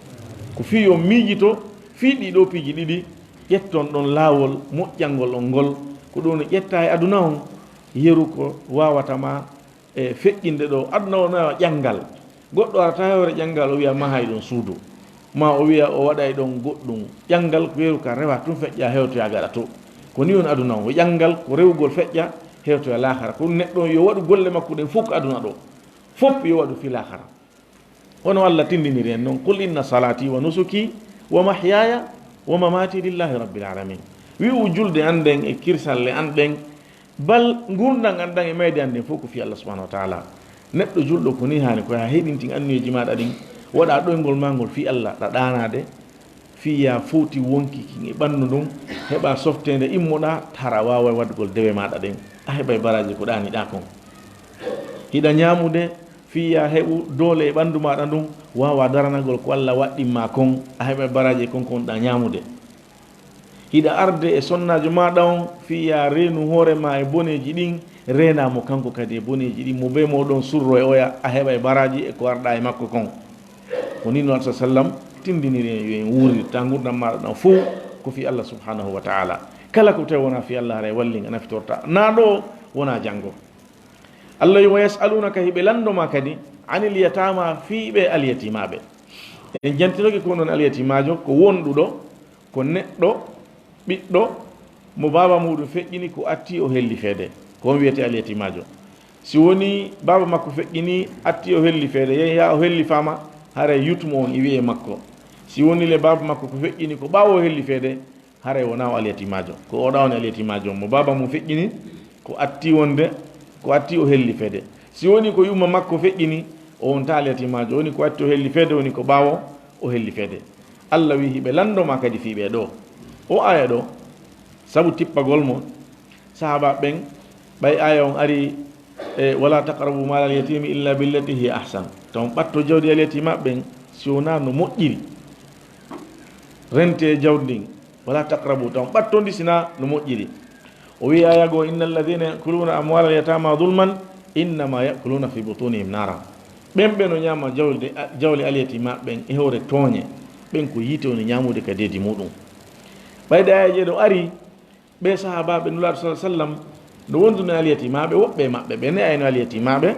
Ko fii yo miijito fii ɗii ɗoo piiji ɗiɗi, ƴetton ɗon laawol moƴƴangol on ngol, ko ɗum woni ƴetta e aduna on yeru ko waawata ma e feƴƴinde ɗoo. Aduna on no wayi no ƴanngal. Goɗɗo arata e hoore ƴanngal, o wiya mahay ɗon suudu, maa o wiya o waɗay ɗon goɗɗum. Ƴanngal ko yeru ka rewa tun, feƴƴa, hewtoya gaɗa to. Ko ni woni aduna on. Ko ƴanngal, ko rewugol, feƴƴa, hewtoya laakara. Ko ɗum neɗɗo on yo waɗu golle makko ɗen fof ko aduna ɗoo. Fof yo waɗu fii laakara. Hono Allah tindiniri en non, "Qul inna salati wa nusuki wa mahyaya wa mamati lillahi rabbil alamin." Wi'u, julde an nden e kirsalle an ɗen, bal ngurndan an ɗan e mayde an nden fof ko fii Allah subhanahu wa ta'ala. Neɗɗo julɗo ko ni haani, ko yaa heɗintin anniyeeji maaɗa ɗin, waɗa ɗoyngol maa ngol fii Allah, ɗa ɗaanaade, fii yaa fowti wonki kin e ɓanndu ndun, heɓa softeende, immoɗa, hara waaway waɗugol dewe maaɗa ɗen, a heɓay baraaji ko ɗaaniɗaa kon. Hiɗa ñaamude, fii yaa heɓu doole e ɓanndu maaɗa ndun, waawa daranagol ko Allah waɗɗin maa kon, a heɓay baraaji kon ko wonɗaa ñaamude. Hiɗa arde e sonnaajo maaɗa on, fii yaa reenu hoore maa e boneeji ɗin, reenaa mo kanko kadi e boneeji ɗin, mo bee mooɗon surro e oya, a heɓay baraaji e ko arɗaa e makko kon. Ko nii no Annabi sallam tindiniri en yo en wuurir, ta ngurndan maaɗa ɗan fow ko fii Allah subhanahu wa ta'ala. Kala ko tawi wonaa fii Allah, haray wallin a nafitorta. Naa ɗoo, wonaa janngo. Allah wi, "Wa yas'alunaka", hiɓe lanndo maa kadi, "anil yatama", fii ɓee alyatimaaɓe. En jantinoke ko non alyatimaajo, ko wonɗuɗo, ko neɗɗo, ɓiɗɗo, mo baaba muuɗum feƴƴini, ko atti o hellifeede. Ko on wiyetee alyatimaajo. Si wonii baaba makko feƴƴini, atti o hellifeede, yehi haa o hellifaama, haray yutmo on e wi'ee makko. Si wonii le baaba makko ko feƴƴini ko ɓaawo o hellifeede, haray wonaa o alyatimaajo. Ko oɗa on alyatimaajo, mo baaba mum feƴƴini, ko atti wonde, ko atti o hellifeede. Si wonii ko yumma makko feƴƴini, o wontaa alyatimaajo. Woni ko atti o hellifeede, woni ko ɓaawo o hellifeede. Allah wi hiɓe lanndo maa kadi fii ɓee ɗoo. O aaya ɗoo, sabu tippagol mo, sahaabaaɓe ɓen, ɓay aaya on arii E, "Wala taqrabu mala al yatimi illa billati hiya ahsan." Taw on ɓatto jawdi al yatima ɓen, si wonaa no moƴƴiri. Rente e jawdi ndin. "Wala taqrabu." Taw on ɓatto ndi si wonaa no moƴƴiri. O wi aya goo, "Inna alladhina yakuluna amwala al yatama zulman, innama yakuluna fi butunihim nara." Ɓen ɓe no ñaama jawle, jawle al yatima ɓen e hoore tooñe, ɓen ko yiite woni ñaamude ka deedi muɗum. Ɓayde aya jeeɗo ari, ɓe sahaabaaɓe Nulaaɗo, sallallahu alaihi wasallam, no wonduno e al yatimaaɓe, woɓɓe e maɓɓe ɓe ne'ayno al yatimaaɓe,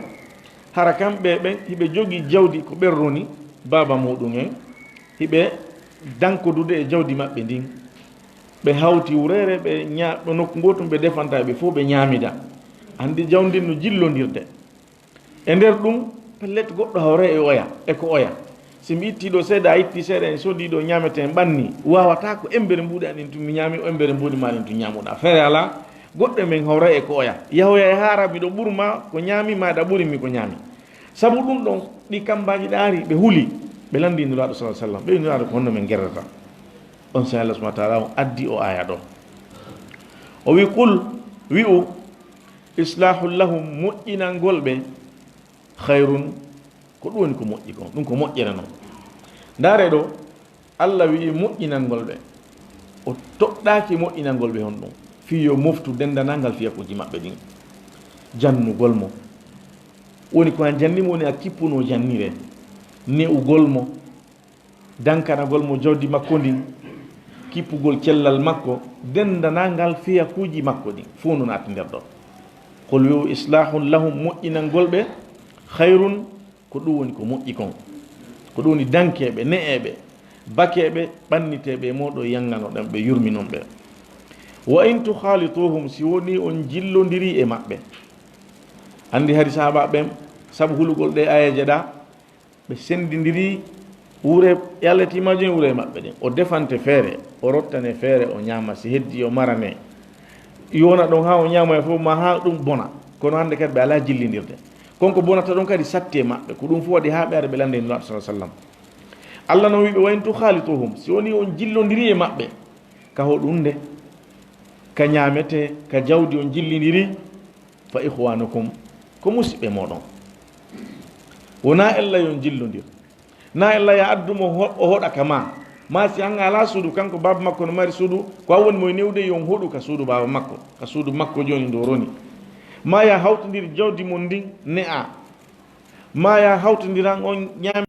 hara kamɓe ɓen hiɓe jogii jawdi ko ɓen roni baaba muɗum en, hiɓe dankodude e jawdi maɓɓe ndin. Ɓe hawti wureere, ɓe ña-, ɗo nokku gootum ɓe defanta, ɓe fof ɓe ñaamida. Anndi jawdi ndin no jillondirde. E nder ɗum, pellet, goɗɗo hawray e oya, e ko oya. Si mi ittii ɗo seeɗa, a ittii seeɗa, en soodii ɗo ñaameteen ɓanni, waawataa ko embere mbuuɗi an ɗin tun mi ñaami, embere mbuuɗi maa ɗin tun ñaamuɗaa. Feere alaa, goɗɗo e men hawray e ko oya. Yahoya e haara, miɗo ɓurmaa ko ñaami, maa ɗa ɓuri mi ko ñaami. Sabu ɗum ɗon, ɗi kambaaji ɗaari, ɓe huli, ɓe lanndii Nulaaɗo, sallallahu alaihi wasallam, ɓe wi Nulaaɗo, "Ko honno men gerrata?" On saa'i Allah subhanahu wa ta'ala on addi o aya ɗo. O wi, "Qul," wi'u, "islahul lahum," moƴƴinangol ɓe, "khayrun," ko ɗum woni ko moƴƴi kon, ɗum ko moƴƴere non. Ndaare ɗo, Allah wi'i moƴƴinangol ɓe. O toɗɗaaki moƴƴinangol ɓe honɗum? Fii yo moftu denndanangal fiyakuuji maɓɓe ɗin. Jannugol mo. Woni ko a janni mo, woni a kippuno jannire. Ne'ugol mo. Dankanagol mo jawdi makko ndin. Kippugol cellal makko. Denndanangal fiyakuuji makko ɗin. Fof no naati nder ɗon. Qul wi'u islahun lahum, moƴƴinangol ɓe. Khayrun, ko ɗum woni ko moƴƴi kon. Ko ɗum woni dankeeɓe, ne'eeɓe, bakeeɓe, ɓanniteeɓe e mooɗon, yannganoɗon ɓe, yurminon ɓe. "Wa in tukhalituhum," si wonii on jillondirii e maɓɓe. Anndi hari sahaaba ɓen, sabu hulugol ɗee aayeeje ɗaa, ɓe senndindirii wure, e Allah tiimaajo en wure e maɓɓe ɗen. O defante feere, o rottane feere, o ñaama, si heddii o marane. Yona ɗon haa o ñaama e fof, ma haa ɗum bona. Kono hannde kadi ɓe alaa jillindirde. Kon ko bonata ɗon kadi satti e maɓɓe. Ko ɗum fof waɗi haa ɓe ara ɓe lannda e Nulaaɗo, sallallahu alaihi wasallam. Allah no wi'i ɓe, "Wa in tukhalituhum," si wonii on jillondirii e maɓɓe, ka hoɗum nde? Ka ñaametee, ka jawdi on jillindiri, "fa ikhwanukum," ko musiɓɓe mooɗon. Wonaa ella yo on jillondir. Na ella ya addu mo ho-, o hoɗa ka ma. Ma si an alaa suudu, kanko baaba makko no mari suudu, ko an woni mo e newde, yo on hoɗu ka suudu baaba makko, ka suudu makko jooni ndu o roni. Ma ya hawtindir jawdi mon ndin ne'a. Ma ya hawtindiran on ñaami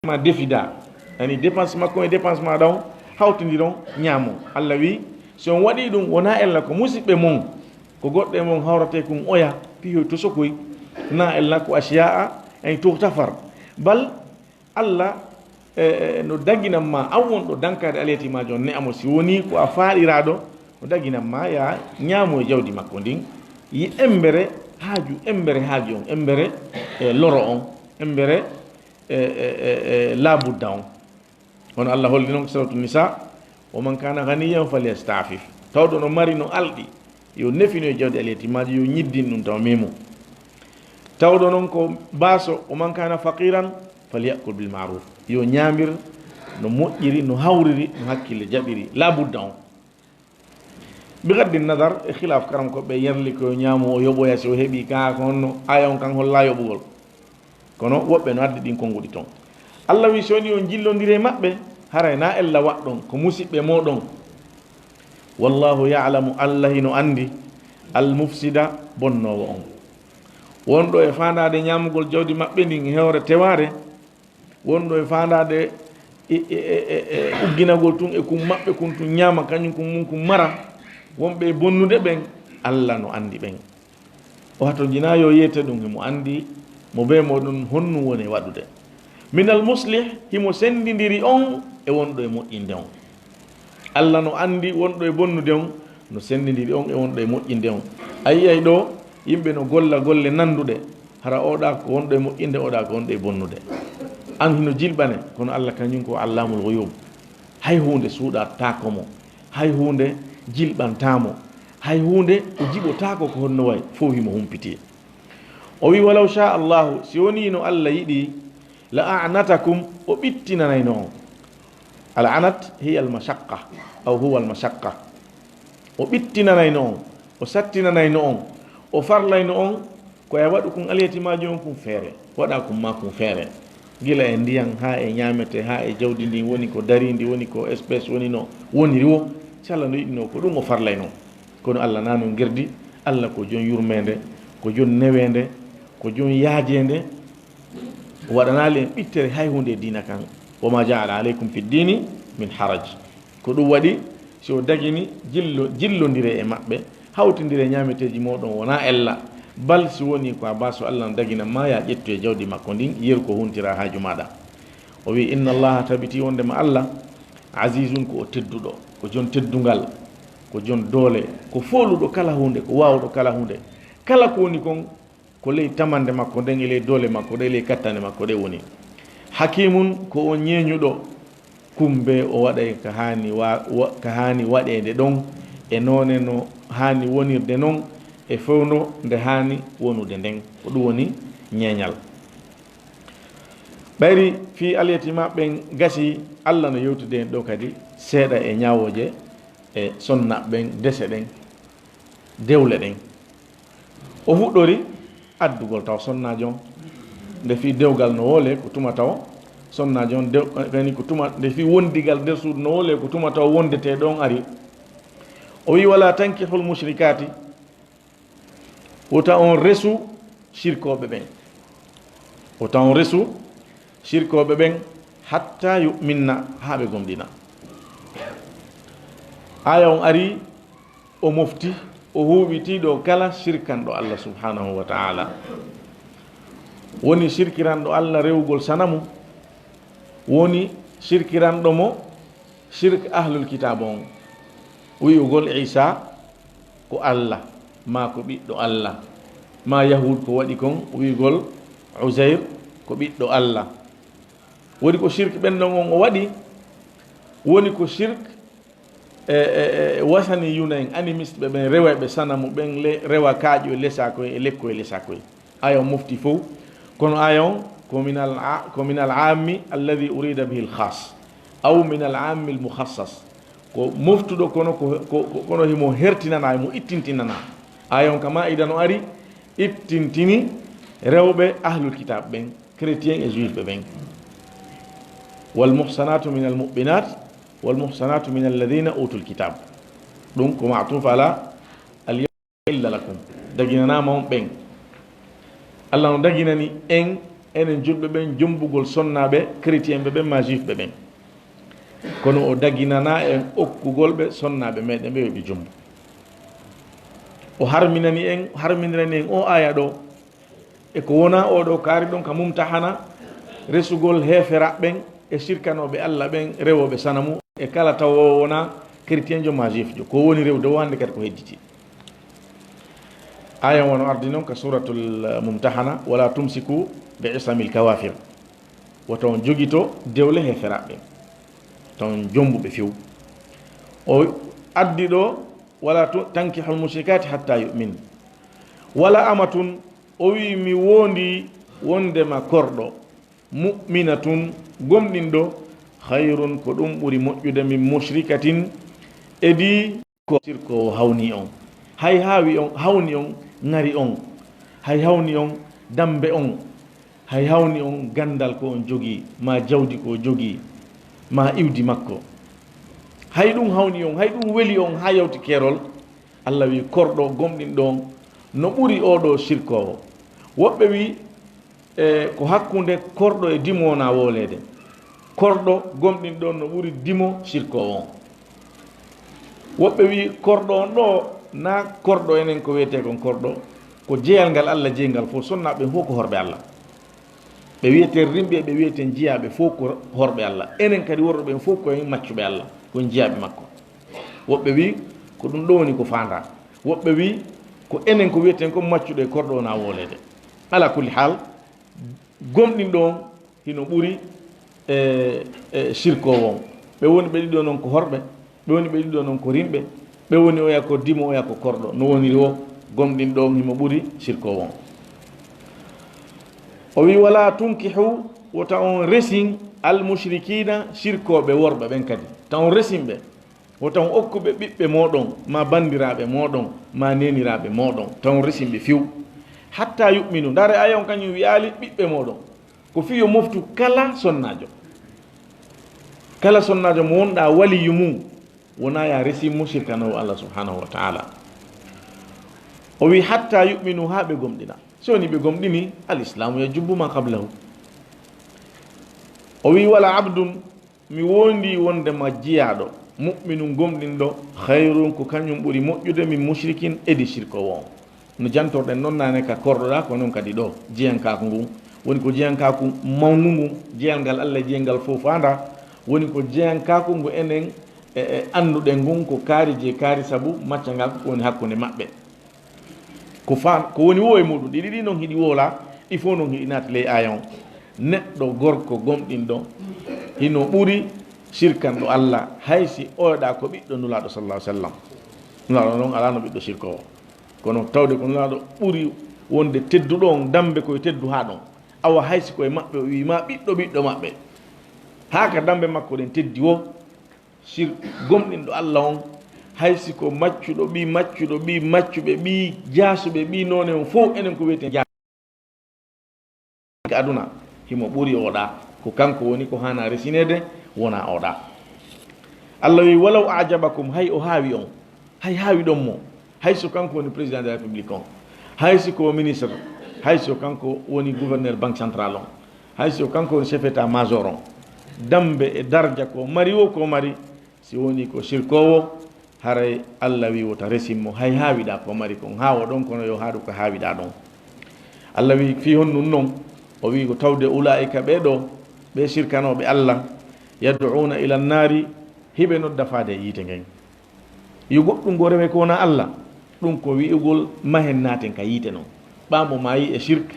ma defida. Yani dépense makko e dépense ma ɗon, hawtindiron ñaamon. Allah wi, si on waɗi ɗum, wona ella ko musiɓɓe mon, ko goɗɗo e mon hawrate kun oya, pihoy to sokoy, na ella ko asiya'a, yani tuhtafar. Bal Allah, e, e, no daginan ma, an wonɗo dankaade aliyatiimaajo on, ne'a mo, si wonii ko a faaɗiraaɗo, no daginan ma ya ñaamo e jawdi makko ndin, yi embere haaju, embere haaju on, embere, e, loro on, embere, e, e, e, e, laabudda on. Hono Allah holli non ko Suratu Nisa, "Wa man kana ghaniyan falyastafif." Tawɗo no mari no alɗi, yo nefino e jawdi aliyatiimaajo, yo ñiddin ɗum taw memu. Tawɗo non ko baaso, "Wa man kana faqiran falyakul bil ma'ruf." Yo ñaamir no moƴƴiri, no hawriri, no hakkille jaɓiri, laabudda on. Bi gaddi nadar e khilaaf, karam ko ɓe yerli ko ñaamo o yoɓoya si o heɓi ka ko honno, aya on kan holla yoɓugol. Kono woɓɓe no addi ɗin konnguɗi ton. Allah wi, so ni on jillondire maɓɓe, haray na ella waɗɗon ko musiɓɓe moɗon. Wallahu ya'lamu, Allah hino andi, al mufsida, bonnoowo on. Wonɗo e faandaade ñaamugol jawdi maɓɓe ndin e hewre tewaare, wonɗo e faandaade e, e, e, e, e ugginagol tun e kun maɓɓe kun tun ñaama, kañum kun mun kun mara, wonɓe e bonnude ɓen, Allah no andi ɓen. O hatojinaa yo yeete ɗum, himo andi mo bee moɗon honnu woni waɗude. Minal muslih, himo sendindiri on e wonɗo e moƴƴinde on. Allah no andi wonɗo e bonnude on, no sendindiri on e wonɗo e moƴƴinde on. A yi'ay ɗo, yimɓe no golla golle nanduɗe, hara oɗa ko wonɗo e moƴƴinde, oɗa ko wonɗo e bonnude. An hino jilɓane, kono Allah kañum ko Allamul Ghuyub. Hay huunde suuɗataa ko mo, hay huunde jilɓantaa mo, hay huunde o jiɓotaako ko honno way, fow himo humpiti. O wi, "Walaw sha Allahu, si wonii no Allah yiɗi, la a'natakum, o ɓittinanayno on." Al anat hiya al mashaqqa, aw huwa al mashaqqa. O ɓittinanayno on, o sattinanayno on, o farlayno on Ko e waɗu kun alyatimaajo on kun feere, waɗa kun ma kun feere. Gila e ndiyan, haa e ñaamete, haa e jawdi ndin woni ko darindi, woni ko espèce, woni no woniri wo, si Alla no yiɗinoo, ko ɗum o farlaynoo. Kono Alla naa non gerdi, Alla ko jon yurmeende, ko jon neweende, ko jon yaajeende. O waɗanaali en ɓittere hay huunde e diina kan. "Wa ma jaala aleykum fi ddini min haraj." Ko ɗum waɗi, si o dagini, jillo-, jillondire e maɓɓe, hawtindire ñaameteeji mooɗon, wonaa ella. Bal si wonii ko a baa, so Alla no dagina ma, yaa ƴettu e jawdi makko ndin, yeru ko huntira haaju maaɗa. O wi'i, "Inna Allaha," tabiti wondema Alla, "azizun," ko o tedduɗo, ko jon teddungal, ko jon doole, ko fooluɗo kala huunde, ko waawuɗo kala huunde. Kala ko woni kon, ko ley tamannde makko nden, e ley doole makko ɗe, e ley kattane makko ɗe woni. Hakiimun, ko o ñeeñuɗo, kumbe o waɗay ka haani wa-, wa-, ka haani waɗeede ɗon, e noone no haani wonirde non, e fewndo nde haani wonude nden. Ko ɗum woni ñeeñal. Ɓayri fii alyatima ɓen gasi, Alla no yewtude en ɗo kadi seeɗa e ñaawooje, e sonna ɓen, dese ɗen, dewle ɗen. O fuɗɗori addugol taw sonnaajo on. Nde fii dewgal no woole ko tuma taw sonnaajo on, dew-, kani ko tuma, nde fii wondigal nder suudu no woole ko tuma taw wondetee ɗon ari. O wi'i, "Wala tankihul mushrikaati," wota on resu sirkooɓe ɓen. Wota on resu sirkooɓe ɓen hatta yu'minna, haa ɓe gomɗina. Aya on ari, o mofti, o huuɓiti ɗo kala sirkanɗo Allah subhanahu wa ta'ala. Woni sirkiranɗo Allah rewugol sanamu, woni sirkiranɗo mo sirk ahlul kitab on, wi'ugol Isa ko Allah, maa ko ɓiɗɗo Allah, maa Yahud ko waɗi kon, wi'ugol Uzair ko ɓiɗɗo Allah. Woni ko sirk ɓen ɗon on o waɗi, woni ko sirk e, e, e wasani yuna en, animiste ɓe ɓen, rewayɓe sanamu ɓen, le-, rewa kaaƴu e lesakoy e lekko e lesakoy. Aya on mofti fow, kono aya on ko minal a-, ko minal ammi alladhi urida bihi al khas, aw minal ammi al mukhassas. Ko moftuɗo kono ko, ko, ko, kono himo hertinana, himo ittintinana. Aya on ka Maa'ida no ari, ittintini rewɓe ahlul kitab ɓen, chrétien e juif ɓe ɓen. Wal muhsanatu minal mu'minat, wal muhsanatu minal ladhina utul kitab. Ɗum ko ma'tuf ala al yawma illa lakum. Daginanaama on ɓen. Allah no daginani en, enen julɓe ɓen, jombugol sonnaaɓe chrétien ɓe ɓen, ma juif ɓe ɓen. Kono o daginana en okkugol ɓe sonnaaɓe meɗen ɓe, yo ɓe jombu. O harminani en, harminirani en o aya ɗo, e ko wona oɗo kaari ɗon ka mumtahana, resugol heeferaɓe ɓen e sirkanooɓe Allah ɓen, rewooɓe sanamu, e kala tawo wona chrétienjo ma juifjo. Ko woni rewde o hannde kadi ko hedditi. Aya wano ardi non ka suratul Mumtahana, "Wala tumsiku bi isamil kawafir." Wota on jogito dewle heeferaɓe ɓen. Wota on jombuɓe few. O addi ɗo, "Wala tu-, tankihul mushrikati hatta yu'min." Wala amatun, o wi'i, mi wondi wondema korɗo, mu'minatun, gomɗinɗo, khayrun, ko ɗum ɓuri moƴƴude, min mushrikatin, e di ko sirkoowo hawni on. Hay haawi on, hawni on, ŋari on, hay hawni on, dambe on, hay hawni on, gandal ko on jogii, ma jawdi ko o jogii, ma iwdi makko. Hay ɗum hawni on, hay ɗum weli on haa yawti keerol. Allah wi'i, korɗo gomɗinɗo on no ɓuri oɗo sirkoowo. Woɓɓe wi'i, e, ko hakkunde korɗo e dimo wona wooleede. Korɗo gomɗinɗo on no ɓuri dimo sirkoowo on. Woɓɓe wi'i, korɗo on ɗo, na korɗo enen ko wiyetee kon korɗo, ko jeyal ngal Allah jeyi ngal fof, sonnaaɓe ɓen fof ko horɓe Allah. Ɓe wiyeten rimɓe, ɓe wiyeten jiyaaɓe fof ko horɓe Allah. Enen kadi worɓe ɓen fof ko en maccuɓe Allah, ko en jiyaaɓe makko. Woɓɓe wi'i, ko ɗum ɗo woni ko faandaa. Woɓɓe wi'i, ko enen ko wiyeten ko maccuɗo e korɗo wona wooleede. Ala kulli haal, gomɗinɗo on hino ɓuri, e, e, sirkoowo on. Ɓe woni ɓe ɗiɗo non ko horɓe, ɓe woni ɓe ɗiɗo non ko rimɓe, ɓe woni oya ko dimo, oya ko korɗo. No woniri o, gomɗinɗo on himo ɓuri sirkoowo on. O wi'i, "Wala tunkihu," wota on resin, "al mushrikina," sirkooɓe worɓe ɓen kadi. Ta on resin ɓe. Wota on okku ɓe ɓiɓɓe mooɗon, ma bandiraaɓe mooɗon, ma neeniraaɓe mooɗon. Ta on resin ɓe few. Hatta yu'minu, ndaare aya on kañum wi'aali ɓiɓɓe mooɗon. Ko fii yo moftu kala sonnaajo. Kala sonnaajo mo wonɗaa waliyu mum, wonaa ya resi mo sirkanoowo Allah subhanahu wa ta'ala. O wi'i, "Hatta yu'minu," haa ɓe gomɗina. Si woni ɓe gomɗini, al islamu yajubbu ma qablahu. O wi'i, "Wala abdun," mi wondi wonde ma jiyaaɗo, "mu'minun," gomɗinɗo, "khayrun," ko kañum ɓuri moƴƴude, "min mushrikin," edi sirkoowo on. No jantorɗen non naane ka korɗoɗaa, ko non kadi ɗo, jeyankaaku ngun. Woni ko jeyankaaku mawngu ngun, jeyal ngal Allah, jeyal ngal fow faandaa. Woni ko jeyankaaku ngu enen e, e annduɗen ngun, ko kaari je kaari sabu maccangal ko woni hakkunde maɓɓe. Ko faan-, ko woni woo e muɗum, ɗiɗi ɗi non hiɗi woolaa, ɗi fow non hiɗi naati ley aaya on. Neɗɗo gorko gomɗinɗo, hino ɓuri sirkanɗo Allah, hay si oyoɗaa ko ɓiɗɗo Nulaaɗo sallallahu alaihi wasallam. Nulaaɗo non alaa no ɓiɗɗo sirkoowo. Kono tawde ko Nulaaɗo ɓuri wonde tedduɗo on, dambe koye teddu haa ɗon. Awa hay si koye maɓɓe o wi'i ma ɓiɗɗo ɓiɗɗo maɓɓe. Haa ka dambe makko ɗen teddi woo, sir-, gomɗinɗo Allah on, hay si ko maccuɗo, ɓii maccuɗo, ɓii maccuɓe, ɓii jaasuɓe, ɓii noone on fow, enen ko wiyeten jaa-, ka aduna, himo ɓuri oɗa. Ko kanko woni ko haana resineede, wona oɗa. Allah wi, "Walaw ajabakum," hay o haawi on, hay haawi ɗon mo, hay so kanko woni président de la République on, hay si ko ministre, hay so kanko woni gouverneur banque centrale on, hay so kanko woni chef état major on, dambe e darja ko mari wo ko mari, si woni ko sirkoowo, haray Allah wi wota resin mo, hay haawiɗaa ko mari kon, haawo ɗon, kono yo haaɗu ko haawiɗaa ɗon. Allah wi fii honɗun non? O wi ko tawde ulaa'ika ɓee ɗoo, ɓee sirkanooɓe Allah, yad'uuna ila nnaari, hiɓe nodda faade e yiite ngen. Yo goɗɗum goo rewe ko wonaa Allah, ɗum ko wi'ugol mahen naaten ka yiite non. Ɓaa mo maayi e shirk,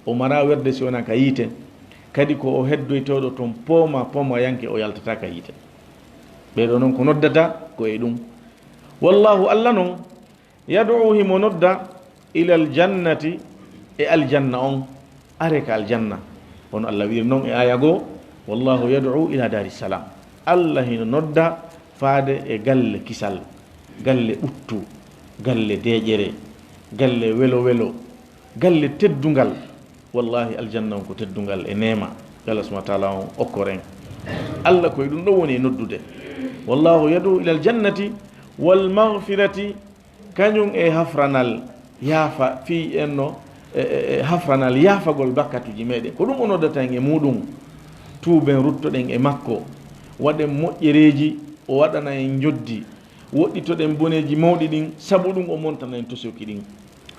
o maraa werde si wonaa ka yiite, kadi ko o heddoytooɗo ton pooma poomayanke, o yaltataa ka yiite. Ɓee ɗoo non ko noddata ko e ɗum. Wallaahu, Allah non, yad'u, himo nodda, ilal jannati, e aljanna on, are ka aljanna. Kono Allah wi'iri non e aaya goo, "Wallaahu yad'u ila daari salaam." Allah hino nodda faade e galle kisal, galle ɓuttu, galle deeƴere, galle welo welo, galle teddungal. Wallaahi, aljanna on ko teddungal e neema. Yo Allah subhanahu wa ta'ala on okkor en. Allah ko e ɗum ɗon woni e noddude. "Wallaahu yad'u ilal jannati wal maghfirati," kañum e hafranal yaafa, fii enno, e, e, e hafranal yaafagol bakkatuuji meɗen. Ko ɗum o noddata en e muɗum. Tuuben, ruttoɗen e makko. Waɗen moƴƴereeji, o waɗana en njoddi. Woɗɗitoɗen boneeji mawɗi ɗin, sabu ɗum o montana en tosoki ɗin.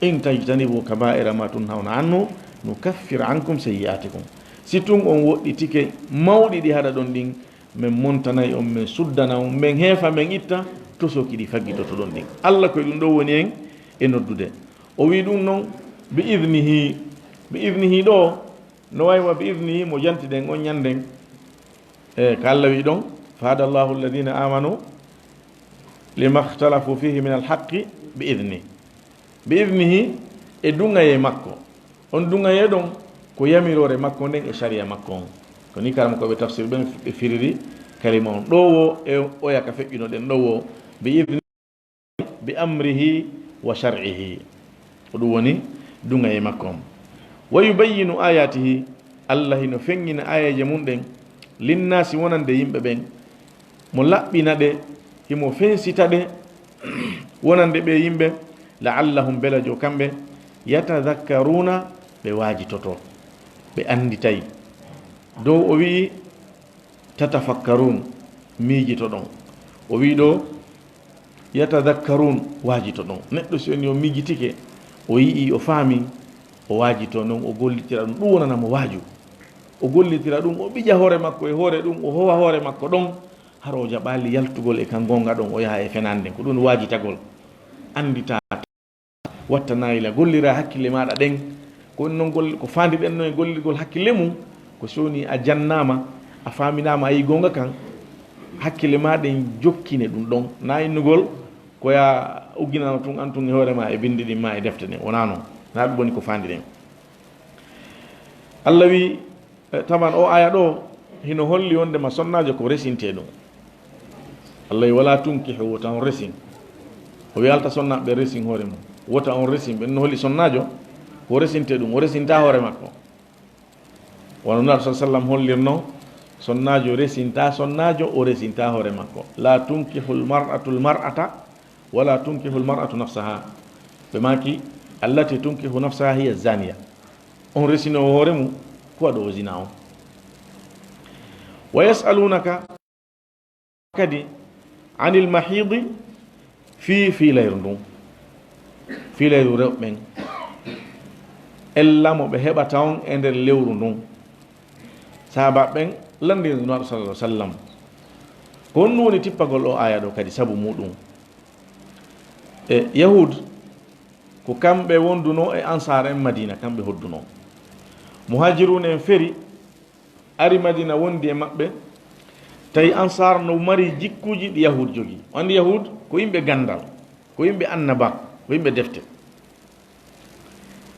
"In tajtanibu kabaa'ira ma tunhawna anhu, nukaffir ankum sayyi'atikum." Si tun on woɗɗitike mawɗi ɗi haɗa ɗon ɗin, men montanay on, men suddana on, men heefa, men itta tosoki ɗi faggitotoɗon ɗin. Allah ko e ɗum ɗoo woni en e noddude. O wi ɗum non, bi idnihi, bi idnihi ɗoo, no wayi wa bi idnihi mo jantiden on ñanden. E, ko Allah wi ɗon, "Fahada Allahu alladhina amanu lima ikhtalafu fihi min alhaqqi bi idni." Bi idnihi, e duŋayee makko. On duŋayee ɗon ko yamiroore makko nden e sariya makko on. Ko ni karamokooɓe tafsir ɓen ɓe firiri kalima on. Ɗoo woo e oya ka feƴƴunoɗen ɗoo woo, bi idni, bi amrihi wa shar'ihi. Ko ɗum woni duŋayee makko on. Wa yubayyinu ayatihi, Allah hino feŋŋina aayeeje mum ɗen, linnaasi, wonande yimɓe ɓen, mo laɓɓina ɗe, himo fensita ɗe, wonande ɓee yimɓe, la'allahum, belajo kamɓe, yatadhakkaruna, ɓe waajitoto, ɓe annditay. Dow o wi'i, tatafakkarun, miijitoɗon. O wi'i ɗoo, yatadhakkarun, waajitoɗon. Neɗɗo si woni o miijitike, o yi'i, o faami, o waajito non, o gollitira ɗum, ɗum wonana mo waaju. O gollitira ɗum, o ɓija hoore makko e hoore ɗum, o howa hoore makko ɗon, hara o jaɓaali yaltugol e kan goonga ɗon, o yaha e fenaande nden. Ko ɗum waajitagol. Anndita, watta naayila, gollira hakkille maaɗa ɗen. Ko ɗum non gol-, ko faandiɗen non e gollirgol hakkille mum, ko si woni a jannaama, a faaminaama, a yi'i goonga kan, hakkille maa ɗen jokkine ɗum ɗon. Na innugol ko ya ugginano tun an tun e hoore maa e binndi ɗin maa e defte ɗen. Wonaa non. Na ɗum woni ko faandiɗen. Allah wi, eh, taman o aya ɗo hino holli wonde ma sonnaajo ko resinte ɗum. Allah wi, "Wala tunkihu," wota on resin. O wi, "Alta sonnaaɓe resin hoore mum." Wota on resin ɓe. No holli sonnaajo Ko resinte ɗum, o resinta hoore makko. Wano Nulaaɗo sallallahu alaihi wasallam hollirno, sonnaajo resinta sonnaajo, o resinta hoore makko. "La tunkihul mar'atu al mar'ata, wala tunkihul mar'atu nafsaha." Ɓe maaki, "Allati tunkihu nafsaha hiya zaniya." On resino hoore mum, ko waɗo o zina on. "Wa yas'alunaka," kadi, "anil mahidi," fii fiilayru ndun. Fiilayru rewɓe ɓen. Ella mo ɓe heɓata on e nder lewru ndun. Sahaaba ɓen lanndini Nulaaɗo sallallahu alaihi wasallam. Ko honɗum woni tippagol o aaya ɗo kadi sabu muɗum? E Yahud, ko kamɓe wonduno e Ansaar en Madina, kamɓe hodduno. Muhajirun en feri, ari Madina wondi e maɓɓe, tawi Ansaar no mari jikkuuji ɗi Yahud jogi. O anndi Yahud ko yimɓe ganndal, ko yimɓe annaba, ko yimɓe defte.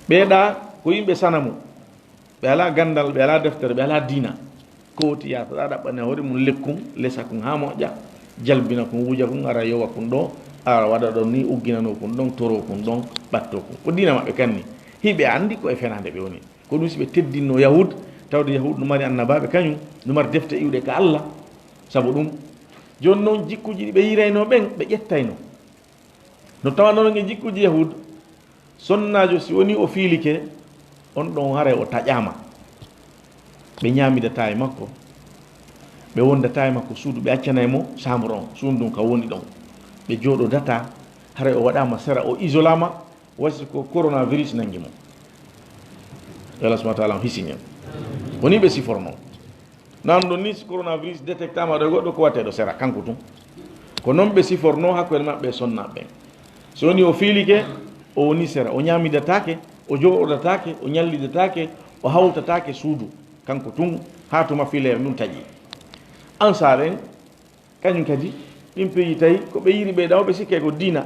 Ɓee ɗa ko yimɓe sanamu, ɓe alaa ganndal, ɓe alaa deftere, ɓe alaa diina. Ko woti yaata ɗa ɗaɓɓane hoore mum lekkun, lesa kun haa moƴƴa, jalbina kun, wuja kun, ara yowa kun ɗo, ara waɗa ɗon ni, ugginano kun ɗon, toro kun ɗon, ɓatto kun. Ko diina maɓɓe kanni. Hiɓe anndi ko e fenaande ɓe woni. Ko ɗum si ɓe teddinno Yahud, tawde Yahud no mari annabaaɓe kañum, no mari defte iwɗe ka Allah. Sabu ɗum, jooni noon jikkuuji ɗi ɓe yiirayno ɓen, ɓe ƴettayno. No tawanoo noon e jikkuuji Yahud, sonnaajo si wonii o fiilike, on ɗon haray o taƴaama. Ɓe ñaamidataa e makko, ɓe wondataa e makko suudu, ɓe accanay mo chambre on, suudu ndun ka woni ɗon. Ɓe jooɗodataa, haray o waɗaama sera, o isolaama, wasi ko coronavirus nangi mo. Yo Allah subhanahu wa ta'ala on hisini en. Ko ni ɓe siforno. Nan ɗon ni si coronavirus détectama ɗo e goɗɗo ko watte ɗo sera, kanko tun. Ko non ɓe siforno hakkunde maɓɓe e sonnaaɓe ɓen. So woni o fiilike, o woni sera, o ñaamidataake, o jooɗodataake, o ñallidataake, o hawtataake suudu, kanko tun, haa tuma fiileere ndun taƴi. Ansaar en, kañum kadi, ɗin peyi tawi ko ɓe yiiri ɓe ɗaw, ɓe sikke ko diina.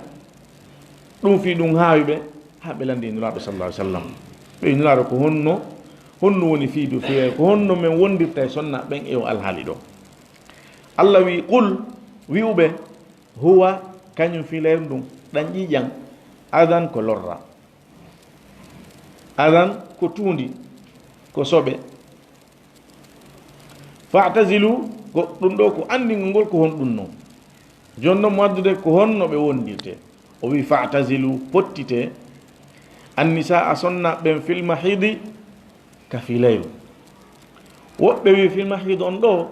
Ɗum fii ɗum haawi ɓe, haa ɓe lanndi Nulaaɗo sallallahu alaihi wasallam. Ɓe Nulaaɗo ko honno, honno woni fii du fii, ko honno men wondirta e sonna ɓen e o alhaali ɗo. Allah wi, "Qul," wi'u ɓe, "Huwa," kañum fii layru ndun, ɗan ƴiiƴan, "adan," ko lorra. Adan ko tuundi, ko soɓe. "Fa'tazilu," ko ɗum ɗo ko anndingol ngol ko honɗum non. Jooni non mo addude ko honno ɓe wondirte. O wi, "Fa'tazilu," pottite, "an-nisaa," a sonna ɓen, "fil mahidi," ka fiilayru. Woɓɓe wi fil mahidi on ɗo,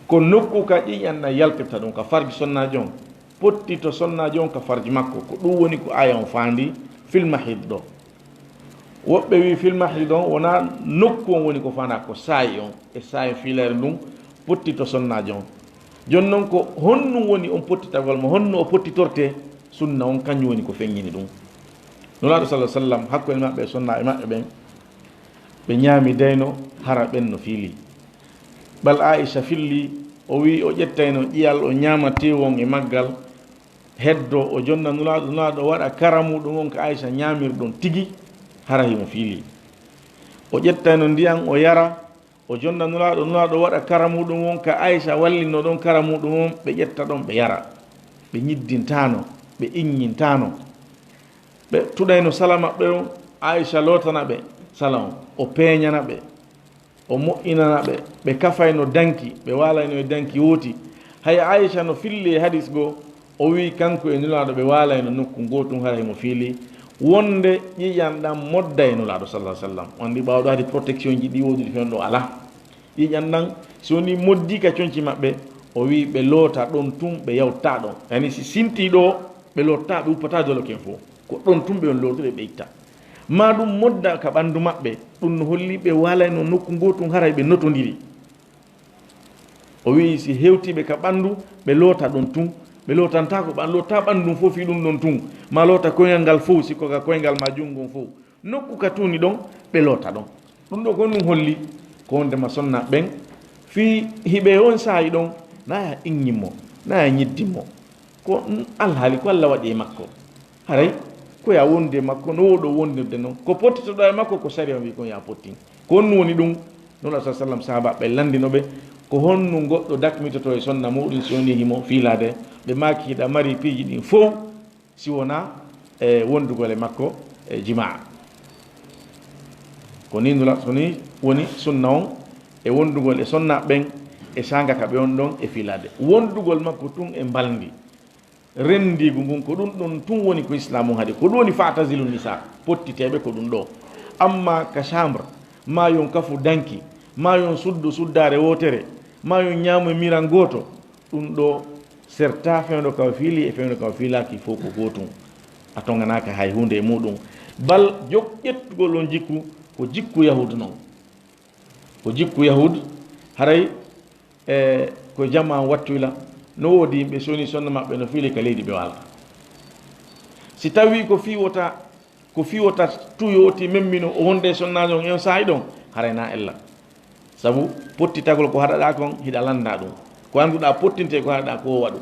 ko nokku ka ƴiiƴan ɗan yaltirta ɗum, ka farji sonnaajo on. Pottito sonnaajo on ka farji makko. Ko ɗum woni ko aaya on faandi fil mahid ɗo. Woɓɓe wi fil mahid on wonaa nokku on woni ko faandaa, ko saayi on. E saayi fiilayre ndun pottito sonnaajo on. Jooni non ko honɗum woni on pottitagol mo, honno o pottitortee? Sunna on kanjum woni ko feññini ɗum. Nulaaɗo sallallahu alaihi wasallam hakkunde maɓɓe e sonnaaɓe maɓɓe ɓen, ɓe ñaami dayno hara ɓen no fiili. Ɓal Aisha filli, o wi'i o ƴettayno ƴiyal, o ñaama teewu on e maggal, heddo o jonna Nulaaɗo, Nulaaɗo waɗa kara muuɗum on ka Aisha ñaamirɗon tigi, hara himo fiili. O ƴettayno ndiyan o yara, o jonna Nulaaɗo, Nulaaɗo waɗa kara muuɗum on ka Aisha wallinno ɗon kara muuɗum on, ɓe ƴetta ɗon ɓe yara. Ɓe ñiddintaano, ɓe iññintaano. Ɓe tuɗayno sala maɓɓe on, Aisha lootana ɓe sala on, o peeñana ɓe. O moƴƴinana ɓe, ɓe kafayno danki, ɓe waalayno e danki wooti. Haya Aisha no filli e hadis goo, o wi'i kanko e Nulaaɗo ɓe waalayno nokku gootun, hara himo fiili wonde ƴiiƴan ɗan modday e Nulaaɗo sallallahu alaihi wasallam. On ndi ɓaawo ɗo hadi protection ji ɗi woodiri fen ɗo alaa. Ƴiiƴan ɗan, si woni moddi ka conci maɓɓe, o wi'i ɓe loota ɗon tun, ɓe yawta ɗon. Yani si sinti ɗo, ɓe lotta, ɓe uppata dolo ken fof. Ko ɗon tun ɓe on lootiri ɓe itta. Maa ɗum modda ka ɓanndu maɓɓe, ɗum no holli ɓe waalayno nokku ngootun, haray ɓe notondiri. O wi'i, si hewtii ɓe ka ɓanndu, ɓe loota ɗon tun. Ɓe lootantaako ɓan-, lotta ɓanndu ndun fof fii ɗum ɗon tun. Maa loota koyngal ngal fof, si ko ka koyngal maa junngo ngon fof. Nokku ka tuuni ɗon, ɓe loota ɗon. Ɗum ɗo ko ɗum holli, ko wondema sonna ɓen, fii hiɓe on saa'i ɗon, na ya inñin mo, na ya ñiddin mo. Ko alhaali ko Alla waɗi e makko. Haray, ko ya wondi e makko, no wooɗo wondirde non. Ko pottitoɗaa e makko, ko sariya wi kon ya pottin. Ko honɗum woni ɗum? Nula sa sallam sahaaba ɓe lanndino ɓe, ko honɗum goɗɗo dakmitoto e sonna muɗum si woni himo fiilaade? Ɓe maaki, hiɗa mari piiji ɗin fow, si wonaa, e, wondugol e makko, e jimaa. Ko nii Nulaaɗo, ko nii woni sunna on, e wondugol e sonnaaɓe ɓen, e saanga ka ɓe on ɗon e fiilaade. Wondugol makko tun e mbalndi, renndiigu ngun, ko ɗun ɗon tun woni ko Islaamu haɗi. Ko ɗun woni fa'tazilu nisaa, pottiteeɓe ko ɗun ɗoo. Amma ka chambre, maa yo on kafu danki, maa yo on suddu suddaare wootere, maa yo on ñaamu e miran gooto, ɗun ɗoo sertaa fewndo ka o fiili e fewndo ka o fiilaaki, fow ko gootun. A toŋanaaka hay huunde e muuɗun. Bal jok-, ƴettugol on jikku, ko jikku Yahuudu non. Ko jikku Yahuudu, haray, e, ko jamaa wattuyla, no woodi yimɓe, so wonii sonna maɓɓe no fiili, ka leydi ɓe waalata. Si tawii ko fii wota, ko fii wota tuyo oti memmino o wonde e sonnaajo on e on saa'i ɗon, haray na ella. Sabu pottitagol ko haɗaɗaa kon, hiɗa lannda ɗun. Ko annduɗaa pottinte ko haɗaɗaa ko o waɗu.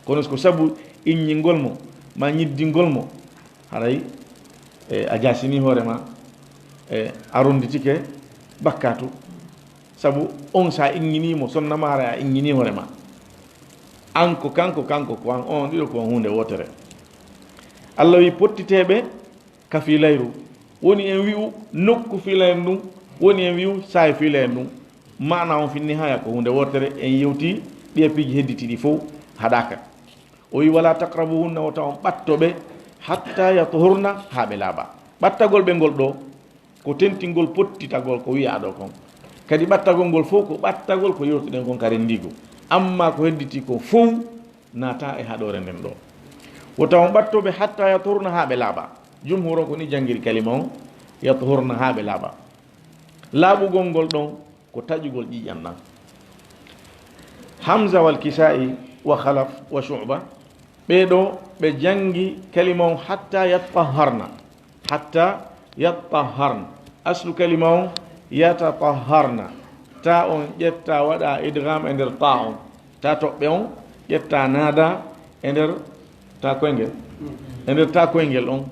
Kono ko sabu inñingol mo, maa ñiddingol mo, haray, e, a jaasini hoore ma, e, a ronditike bakkaatu. Sabu on, sa inñinii mo, sonna ma, haray a inñinii hoore ma. An ko kanko, kanko ko an, on ɗiɗo ko on huunde wootere. Allah wi pottiteeɓe ka fiilayru. Woni en wi'u nokku fiilayru ndun, woni en wi'u saa'i fiilayru ndun. Maana on finni haya ko huunde wootere, en yewti ɗiya piiji hedditiiɗi fow haɗaaka. O wi, "Wala taqrabuhunna, wota on ɓatto ɓe, hatta yatuhurna, haa ɓe laaɓa." Ɓattagol ɓe ngol ɗoo, ko tentingol pottitagol ko wi'aa ɗoo kon. Kadi ɓattagol ngol fow ko ɓattagol ko yewtuɗen kon ka renndiigu. Amma ko hedditii kon fow, naataa e haɗoore nden ɗoo. Wota on ɓatto ɓe hatta yatuhurna, haa ɓe laaɓa. Jumhur on ko ni janngiri kalima on, yatuhurna, haa ɓe laaɓa. Laaɓugol ngol ɗon ko taƴugol ƴiiƴan ɗan. Hamza wal Kisa'i wa Khalaf wa Shu'ba, ɓee ɗoo ɓe janngi kalima on hatta yatahharna. Hatta yatahharna. Aslu kalima on yatatahharna. Ta on ƴetta waɗa idgham e nder ta on. Ta toɓɓe on ƴetta naada e nder ta koyngel. E nder ta koyngel on.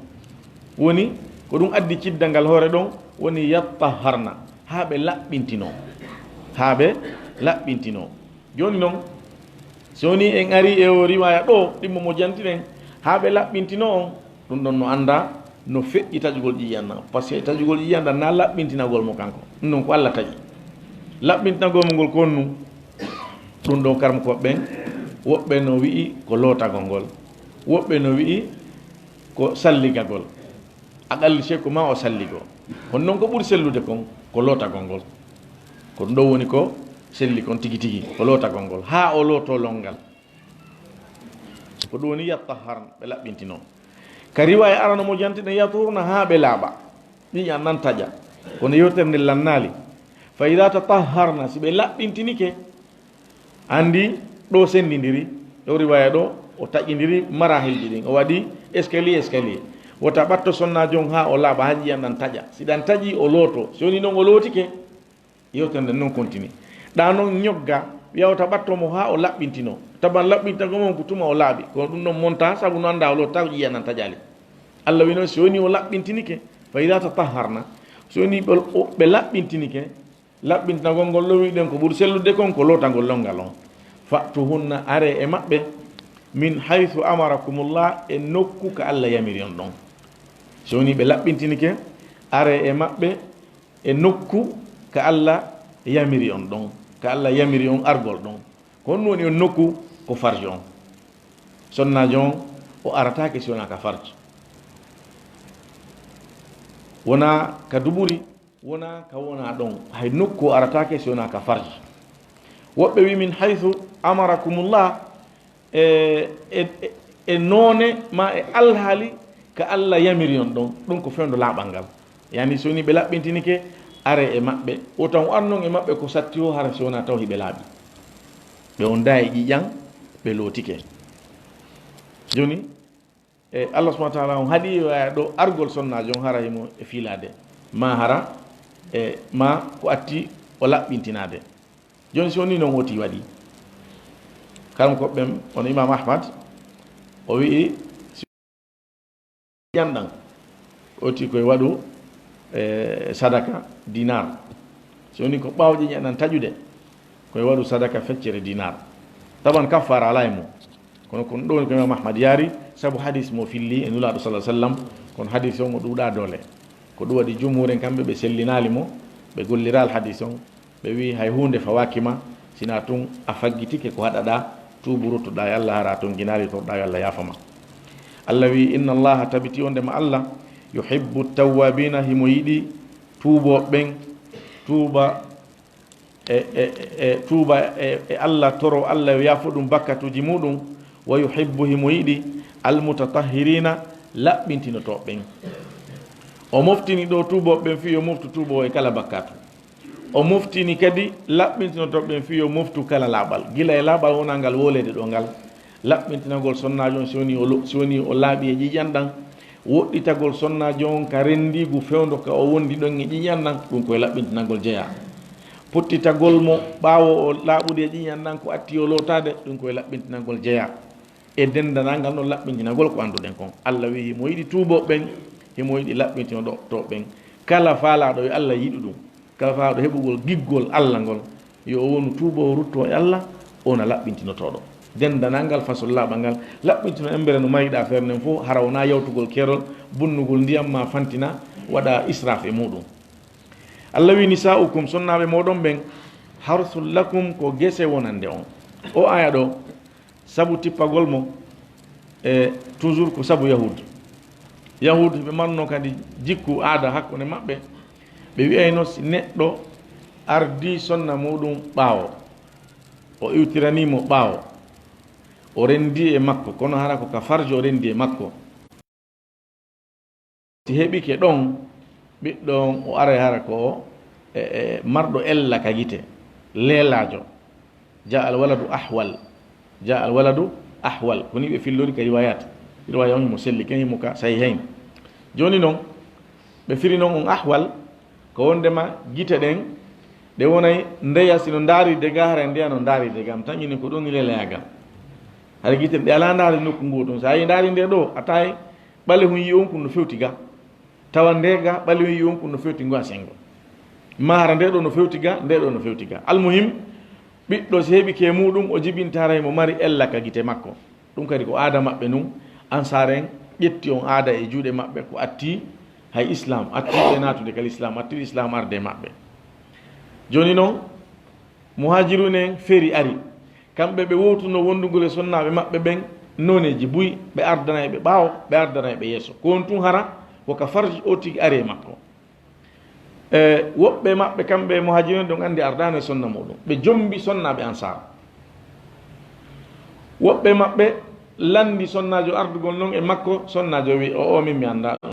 Woni ko ɗun addi ciddal ngal hoore ɗon, woni yatahharna. Haa ɓe laɓɓintinoo. Haa ɓe laɓɓintinoo. Jooni non, si wonii en arii e o riwaaya ɗoo, ɗimmo mo jantiɗen, haa ɓe laɓɓintinoo on, ɗun ɗon no anndaa no feƴƴi taƴugol ƴiiƴan ɗan. Parce que taƴugol ƴiiƴan ɗan na laɓɓintinagol mo kanko. Ɗun ɗon ko Allah taƴi. Laɓɓintinagol mo ngol ko honɗun? Ɗun ɗon karamokooɓe ɓen, woɓɓe no wi'i ko lootagol ngol, woɓɓe no wi'i ko salligagol. Aqalli sey ko maa o salligo. Kono non ko ɓuri sellude kon, ko lootagol ngol. Ko ɗun ɗon woni ko selli kon tigi tigi, ko lootagol ngol. Haa o lootoo lonngal. Ko ɗun woni yatahharna, ɓe laɓɓintinoo. Ka riwaaya arano mo jantiɗen, yatuhurna, haa ɓe laaɓa. Ƴiiƴan ɗan taƴa. Kono yewtere nden lannaali. Fa idaa tatahharna, si ɓe laɓɓintinike, Anndi, ɗoo senndindiri, ɗoo riwaaya ɗoo, o taƴindiri marahilji ɗin. O waɗi escalier, escalier. Wota ɓatto sonnaajo on haa o laaɓa, haa ƴiiƴan ɗan taƴa. Si ɗan taƴii, o lootoo. Si wonii non o lootike, yewtere nden non kontini. Ɗaa non ñogga, wi'a wota ɓatto mo haa o laɓɓintinoo. Taban laɓɓintagol mo ko tuma o laaɓi. Kono ɗun ɗon montaa, sabu no anndaa o lootataa ko ƴiiƴan ɗan taƴaali. Allah wi non, si wonii o laɓɓintinike, fa idaa tatahharna. Si wonii ɓe, o, ɓe laɓɓintinike, Laɓɓintinagol ngol ɗoo wi'uɗen ko ɓuri sellude kon ko lootagol lonngal on. Fa'tuhunna, aree e maɓɓe, min haythu amarakumullah, e nokku ka Allah yamiri on ɗon. Si wonii ɓe laɓɓintinike, aree e maɓɓe e nokku ka Allah yamiri on ɗon, ka Allah yamiri on argol ɗon. Ko honɗun woni on nokku? Ko farj on. Sonnaajo on, o arataake si wonaa ka farj. Wonaa ka duburi, wonaa ka wonaa ɗon. Hay nokku o arataake si wonaa ka farj. Woɓɓe wi min haythu amarakumullah, e, e, e, e noone maa e alhaali ka Allah yamiri on ɗon. Ɗun ko fewndo laaɓal ngal. Yani, so ni ɓe laɓɓintinike, aree e maɓɓe. O tan o arnon e maɓɓe ko satti o, hara si wonaa taw hiɓe laaɓi. Ɓe on daa e ƴiiƴan, ɓe lootike. Jooni, e, Allah subhanahu wa ta'ala on haɗi, e, ɗo argol sonnaajo on hara himo e fiilaade. Ma hara, e, ma ko atti o laɓɓintinaade. Jooni, si wonii non woti waɗi. Karamokooɓe ɓen, on Imam Ahmad, o wi'i, si ƴiiƴan ɗan, oti koye waɗu, e, sadaka dinar. Si wonii ko ɓaawo ƴiiƴan ɗan taƴude, koye waɗu sadaka feccere dinar. Taban kaffaara alaa e mum. Kono ko ɗun woni ko Imam Ahmad yaari, Sabu hadis mo filli e Nulaaɗo sallallaahu alayhi wa sallam, kono hadis on o ɗuuɗaa doole. Ko ɗum waɗi jumhuur en kamɓe ɓe sellinaali mo, ɓe golliraali hadis on, ɓe wi'i hay huunde fawaaki ma, sinaa tun a faggitike ko haɗaɗaa, tuubu ruttoɗaa e Allah, hara a tonginaali, torɗaa yo Allah yaafa ma. Allah wi'i, "Inna Allaha, tabiti wonde ma Allah, yuhibbu tawwabina, himo yiɗi tuubooɓe ɓen, tuuba e, e, e, tuuba e, e Allah, toro Allah yo yaafo ɗum bakkatuuji muɗum, wa yuhibbu, himo yiɗi, almutatahhirina, laɓɓintinotooɓe ɓen." O moftini ɗo tuubooɓe ɓen fii yo moftu tuuboowo e kala bakkatu. O moftini kadi laɓɓintinotooɓe ɓen fii yo moftu kala laaɓal, gila e laaɓal wonangal wooleede ɗo ngal, laɓɓintinagol sonnaajo on si woni o lo-, si woni o laaɓi e ƴiiƴan ɗan, woɗɗitagol sonnaajo on ka renndiigu fewndo ka o wondi ɗon e ƴiiƴan ɗan, ɗum ko e laɓɓintinagol jeyaa. Pottitagol mo ɓaawo o laaɓude e ƴiiƴan ɗan ko atti o lootaade, ɗum ko e laɓɓintinagol jeyaa. E denndanangal non laɓɓintinagol ko annduɗen kon. Allah wi'i himo yiɗi tuubooɓe ɓen, himo yiɗi laɓɓintinotooɓe ɓen. Kala faalaaɗo yo Allah yiɗu ɗum, kala faalaaɗo heɓugol giggol Allah ngol, yo o wonu tuuboowo, ruttoo e Allah, o na laɓɓintinotooɗo. Denndanangal fasol laaɓal ngal, laɓɓintino embere no mayiɗaa feere nden fof, hara wonaa yawtugol keerol, bunnugol ndiyam maa fantina, waɗa israaf e muuɗum. Allah wi'i, "Nisaa'ukum, sonnaaɓe mooɗon ɓen, harsul lakum, ko gese wonande on." O aya ɗo, sabu tippagol mo, e toujours ko sabu Yahuud. Yahuud ɓe marno kadi jikku, aada hakkunde maɓɓe. Ɓe wi'ayno si neɗɗo ardii sonna muuɗum ɓaawo, o iwtiranii mo ɓaawo, o renndii e makko, kono hara ko ka farju o renndii e makko. Si heɓike ɗon, ɓiɗɗo on o aray hara ko, e, e, marɗo ella ka gite, leelaajo. Ja al waladu ahwal. Ja al waladu ahwal. Ko ni ɓe fillori ka riwayat. Riwaya on himo selli, ken himo ka sahihayn. Jooni non, ɓe firi non on ahwal, ko wondema gite ɗen, ɗe wonay ndeya si no ndaari dega, hara ndeya no ndaari dega, mi taƴini ko ɗum ni leelaya ga. Hara gite ɗe alaa ndaari nokku ngu ɗum. So a yi ndaari nde ɗo, a tawi ɓalehun yi on kun no fewti ga. Tawa nde ga ɓalehun yi on kun no fewti ngu a sengo. Ma hara nde ɗo no fewti ga, nde ɗo no fewti ga. Almuhim, ɓiɗɗo si heɓi ke muɗum, o jibintaray mo mari ella ka gite makko. Ɗum kadi ko aada maɓɓe nun. Ansaar en ƴetti on aada e juuɗe maɓɓe, ko atti hay Islam, atti ɓe naatude kal Islam, atti Islam arde maɓɓe. Jooni non, Muhaajiruun en feeri ari. Kamɓe ɓe wowtuno wondugol e sonnaaɓe maɓɓe ɓen nooneeji buy, ɓe ardanay ɓe ɓaawo, ɓe ardanay ɓe yeeso. Ko on tun hara, ko ka farji o tigi ari e makko. E, woɓɓe maɓɓe kamɓe e Muhaajiruun ɗon anndi ardaano e sonna muɗum. Ɓe jombi sonnaaɓe Ansaar. Woɓɓe maɓɓe lanndi sonnaajo ardugol non e makko, sonnaajo wi, "O, o, min mi anndaa ɗum."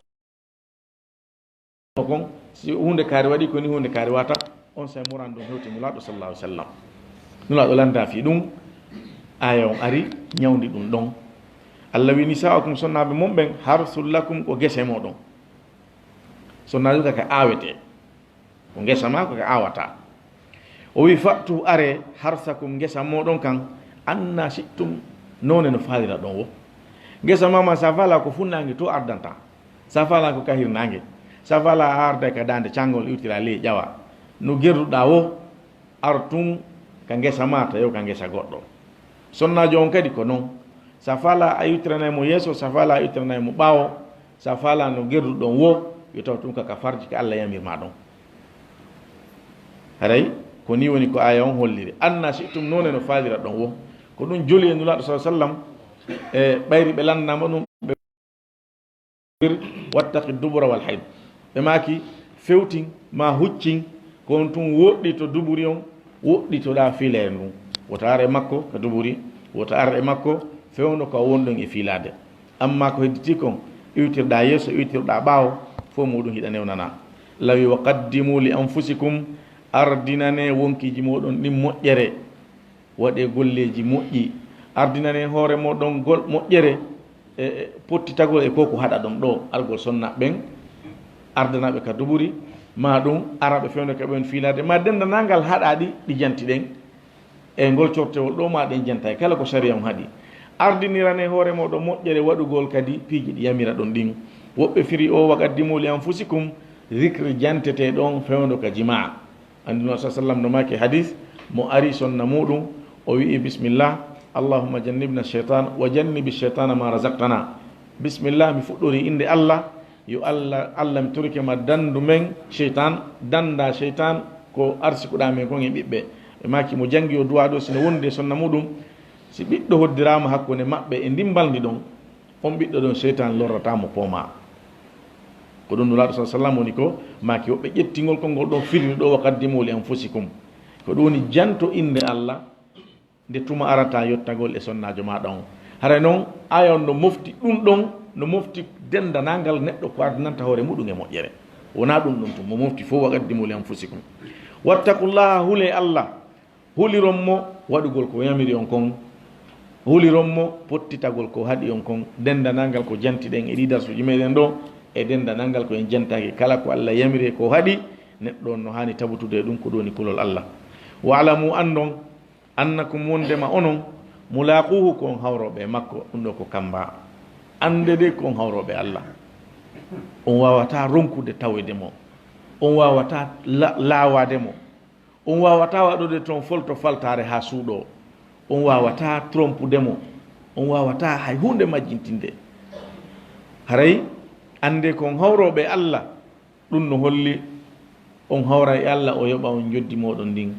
Kon, si huunde kaari waɗi, ko ni huunde kaari wata, on say muran ɗum hewti Nulaaɗo sallallaahu alayhi wa sallam. Nulaaɗo lannda fii ɗum, aaya on ari, ñawndi ɗum ɗon. Allah wi, "Nisaa'ukum, sonnaaɓe mon ɓen, harsul lakum, ko gese moɗon." Sonnaajo ka ka aawete, ko ngesa maa ko ka aawata. O wi, "Fa'tu, are, harsakum, ngesa moɗon kan, anna shi'tum, noone no faalira ɗon wo." Ngesa maa ma sa faala ko funnaange to ardanta, sa faala ko ka hirnaange, sa faala a arda ka daande cangol iwtira ley ƴawa. No gerduɗaa wo, ar tun ka ngesa maa tawi ka ngesa goɗɗo. Sonnaajo on kadi ko non. Sa faala a iwtiranay mo yeeso, sa faala a iwtiranay mo ɓaawo, sa faala no gerduɗon wo, yo taw tun ka, ka farji ka Allah yamirma ɗon. Haray, ko ni woni ko aaya on holliri. Anna shi'tum, noone no faalira ɗon wo. Ko ɗum joli e Nulaaɗo sallallaahu alayhi wa sallam, e ɓayri ɓe lanndama ɗum, ɓe "Wattaqi dubura wal hayd." Ɓe maaki, "Fewtin, ma huccin, ko on tun woɗɗito duburi on, woɗɗitoɗaa fiileede ndun. Wota ar e makko ka duburi, wota ar e makko fewndo ka o wonɗon e fiilaade. Amma ko hedditi kon, iwtirɗaa yeeso, iwtirɗaa ɓaawo, fof muɗum hiɗa newnanaa." Lawi, "Wa qaddimu li anfusikum, ardinanee wonkiiji mooɗon ɗin moƴƴere." Waɗee golleeji moƴƴi, ardinanee hoore mooɗon gol moƴƴere, e, e, pottitagol e ko ko haɗa ɗon ɗo, argol sonna ɓen, ardanaaɓe ka duburi, ma ɗum araɓe fewndo ka ɓen fiilaade, ma denndanangal haɗaaɗi ɗi janti ɗen, e ngol cortewol ɗo ma ɗen jantay, kala ko sariya on haɗi. Ardiniranee hoore mooɗon moƴƴere waɗugol kadi piiji ɗi yamira ɗon ɗin. Woɓɓe firi o, "Wa qaddimu li anfusikum", zikri jantetee ɗon fewndo ka jimaa. Anndi non sa sallam no maaki hadis, mo ari sonna muɗum, o wi'i, "Bismillah, Allahumma jannibna shaytan wa jannibi shaytana ma razaqtana. Bismillah, mi fuɗɗori innde Allah. Yo Allah, Allah, mi torike ma, danndu men shaytan, dannda shaytan ko arsikuɗaa men kon e ɓiɓɓe. Ɓe maaki mo janngi o duwaa ɗo, si no wondi e sonna muɗum, si ɓiɗɗo hoddiraama hakkunde maɓɓe e ndimmbal ndi ɗon, on ɓiɗɗo ɗon, shaytan lorrataa mo poomaa. Ko ɗum Nulaaɗo sallallaahu alayhi wa sallam woni ko maaki, woɓɓe ƴettingol konngol ɗon firino ɗo, "Wa qaddimu li anfusikum." Ko ɗum woni janto innde Allah, nde tuma arata yottagol e sonnaajo maaɗa on. Haray non, aaya on no mofti ɗum ɗon, no mofti denndanangal neɗɗo ko addanta hoore muɗum e moƴƴere. Wonaa ɗum ɗon tun, mo mofti fof, "Wa qaddimu li anfusikum." Wattaqullaha, hulee Allah. Huliron mo waɗugol ko yamiri on kon. Huliron mo pottitagol ko haɗi on kon. Denndanangal ko jantiɗen e ɗii darsuuji meɗen ɗo, e denndanangal ko en jantaaki kala ko Allah yamiri e ko haɗi, neɗɗo on no haani tabutude e ɗum, ko ɗum woni kulol Allah. Wa'lamu, anndon, annakum, wondema onon, mulaaquuhu, ko on hawrooɓe e makko, ɗum ɗo ko kamba. Annde de ko on hawrooɓe Allah. On waawataa ronkude tawoyde mo. On waawataa la-, laawaade mo. On waawataa waɗude toon folto faltaare haa suuɗoo. On waawataa trompude mo. On waawataa hay huunde majjintinde. Haray annde ko on hawrooɓe Allah, ɗum no holli on hawra e Allah, o yoɓa on njoddi mooɗon ndin.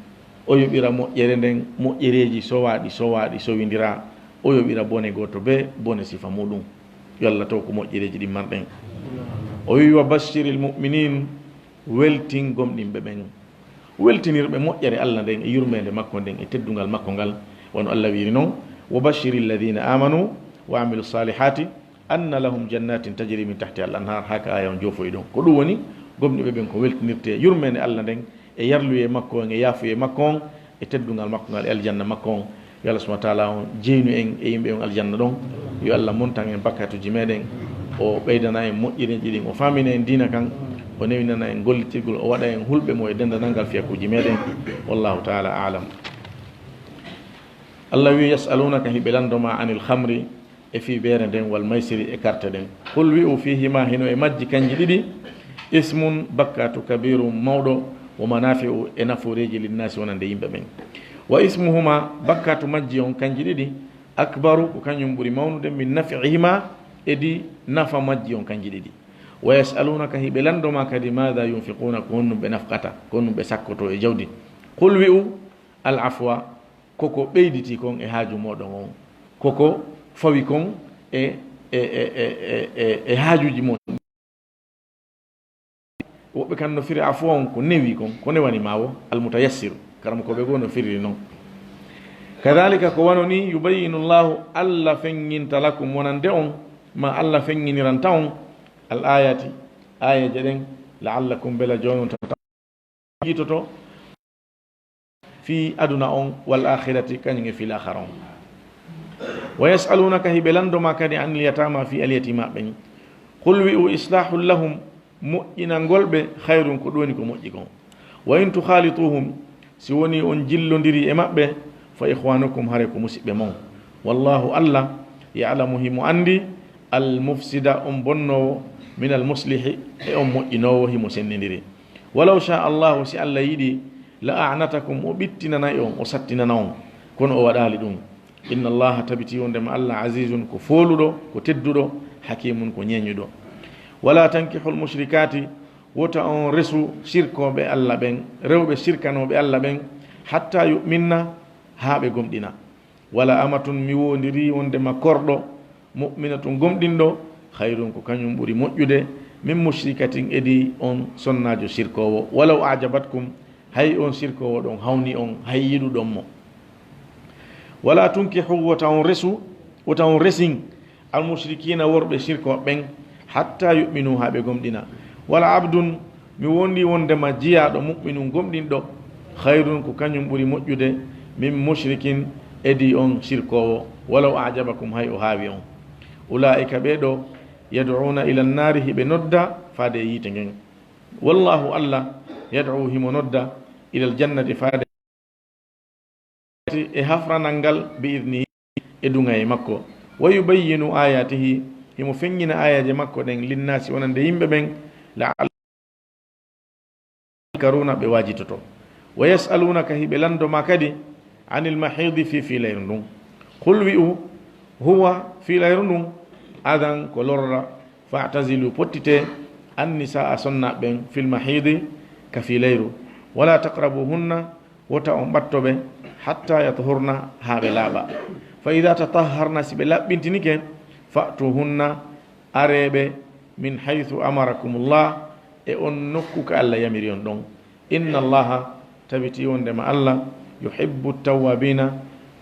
O yoɓira moƴƴere nden, moƴƴereeji sowaaɗi, sowaaɗi, sowindira. O yoɓira bone gooto bee bone sifa muɗum. Yo Allah taw ko moƴƴereeji ɗin marɗen. O wi'i, "Wa bashiril mu'minin, weltin gomɗinɓe ɓen." Weltinirɓe moƴƴere Allah nden e yurmeende makko nden e teddungal makko ngal. Wano Allah wi'iri non, "Wa bashiril ladina amanu wa amilu salihati, anna lahum jannatin tajri min tahtiha al anhar." Haa ka aaya on joofoyi ɗon. Ko ɗum woni gomɗinɓe ɓen ko weltinirte yurmeende Allah nden e yarluyee makko on, e yaafuyee makko on, e teddungal makko ngal, e aljanna makko on. Yo Allah subhanahu wa taala on jeynu en e yimɓe on aljanna ɗon. Yo Allah montan en bakkatuuji meɗen, o ɓeydana en moƴƴireeji ɗin, o faamina en diina kan, o newinana en gollitirgol, o waɗa en hulɓe mo e denndanangal fiyakuuji meɗen. Wallahu taala aalam. Allah wi, "Yas'alunaka", hiɓe lanndo ma, "anil khamri", e fii beere nden, "wal maysiri", e karte ɗen. "Qul", wi'u, "fihima", hino e majji kanji ɗiɗi, "ismun", bakkatu, "kabirun", mawɗo, "wa manafi'u", e nafooreeji, "linnaasi", wonande yimɓe ɓen. "Wa ismuhuma", bakkatu majji on kanji ɗiɗi, "akbaru", ko kañum ɓuri mawnude, "min naf'ihima", e di nafa majji on kanji ɗiɗi. "Wa yas'alunaka", hiɓe lanndo ma kadi, "madha yunfiquna", ko honɗum ɓe nafqata, ko honɗum ɓe sakkoto e jawdi. "Qul", wi'u, "al afwa", koko ɓeyditi kon e haaju mooɗon on, koko fawi kon e, e, e haajuuji mon. Woɓɓe kan no firi afwa on ko newi kon, ko newani ma wo, al mutayassir, karamokooɓe goo no firiri non. "Kadhalika", ko wano ni, "yubayyinu Allahu", Allah feŋŋinta, "lakum", wonande on, ma Allah feŋŋiniranta on, "al ayati", aayeeje ɗen, "la'allakum", bela joononta yitoto fii aduna on, "wal akhirati", kañum e fii laakhara on. "Wa yas'alunaka", hiɓe lanndo ma kadi, "anil yatama", fii alyatiimaaɓe ɓen. "Qul", wi'u, "islahul lahum", moƴƴinangol ɓe, "khayrun", ko ɗum woni ko moƴƴi kon. "Wa in tukhalituhum", si woni on jillondiri e maɓɓe, "fa ikhwanukum", haray ko musiɓɓe mon. "Wallahu", Allah, "ya'lamu", himo anndi, "al mufsida", on bonnoowo, "minal muslihi", e on moƴƴinoowo, himo senndindiri. "Walaw sha Allahu", si Allah yiɗi, "la a'natakum", o ɓittinanay on, o sattinana on, kono o waɗaali ɗum. "Inna Allaha", tabiti wondema Allah, "azizun", ko fooluɗo, ko tedduɗo, "hakimun", ko ñeeñuɗo. "Wala tankihul mushrikati", wota on resu sirkooɓe Allah ɓen, rewɓe sirkanooɓe Allah ɓen, "hatta yu'minna", haa ɓe gomɗina. "Wala amatun", mi wondirii wondema korɗo, "mu'minatun", gomɗinɗo, "khayrun", ko kañum ɓuri moƴƴude, "min mushrikatin", e di on sonnaajo sirkoowo, "walaw a'jabatkum", hay on sirkoowo ɗon hawni on, hay yiɗuɗon mo. "Wala tunkihu", wota on resu, wota on resin, "al mushrikina", worɓe sirkooɓe ɓen, "hatta yu'minu", haa ɓe gomɗina. "Wala abdun", mi wondi wondema jiyaaɗo, "mu'minun", gomɗinɗo, "khayrun", ko kañum ɓuri moƴƴude, "min mushrikin", e di on sirkoowo, "walaw a'jabakum", hay o haawi on. "Ula'ika", ɓee ɗo, "yad'una ila nnaari", hiɓe nodda faade e yiite ngen. "Wallahu", Allah, "yad'u", himo nodda, "ilal jannati", faade e hafranal ngal, "bi idnihi", e duŋayee makko. "Wa yubayyinu ayatihi", himo feŋŋina aayaaje makko ɗen, "linnaasi", wonande yimɓe ɓen, "la'allahum yatadhakkaruna", ɓe waajitoto. "Wa yas'alunaka", hiɓe lanndo ma kadi, "anil mahidi", fii fiilayru ndun. Qul, wi'u, huwa, fiilayru ndun, adan, ko lorra, fa'tazilu, pottite, annisaa, sonnaaɓe ɓen, fil mahiidi, ka fiilayru, wala taqrabuhunna, wota on ɓatto ɓe, hatta yatuhurna, haa ɓe laaɓa, fa idaa tatahharna, si ɓe laɓɓintinike, fa'tuhunna, aree ɓe, min haythu amarakumullah, e on nokku ka Alla yamiri on ɗon. Inna Allaha, tabiti wondema Alla, yuhibbu tawwabina,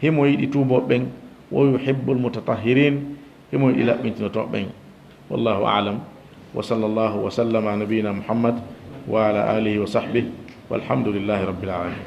himo yiɗi tuubooɓe ɓen, wa yuhibbul mutatahhirin, himo yiɗi laɓɓintinotooɓe ɓen. Wallahu a'lam. Wa sallallahu wa sallama ala nabiyyina Muhammad wa ala alihi wa sahbihi, walhamdulillahi rabbil alamin.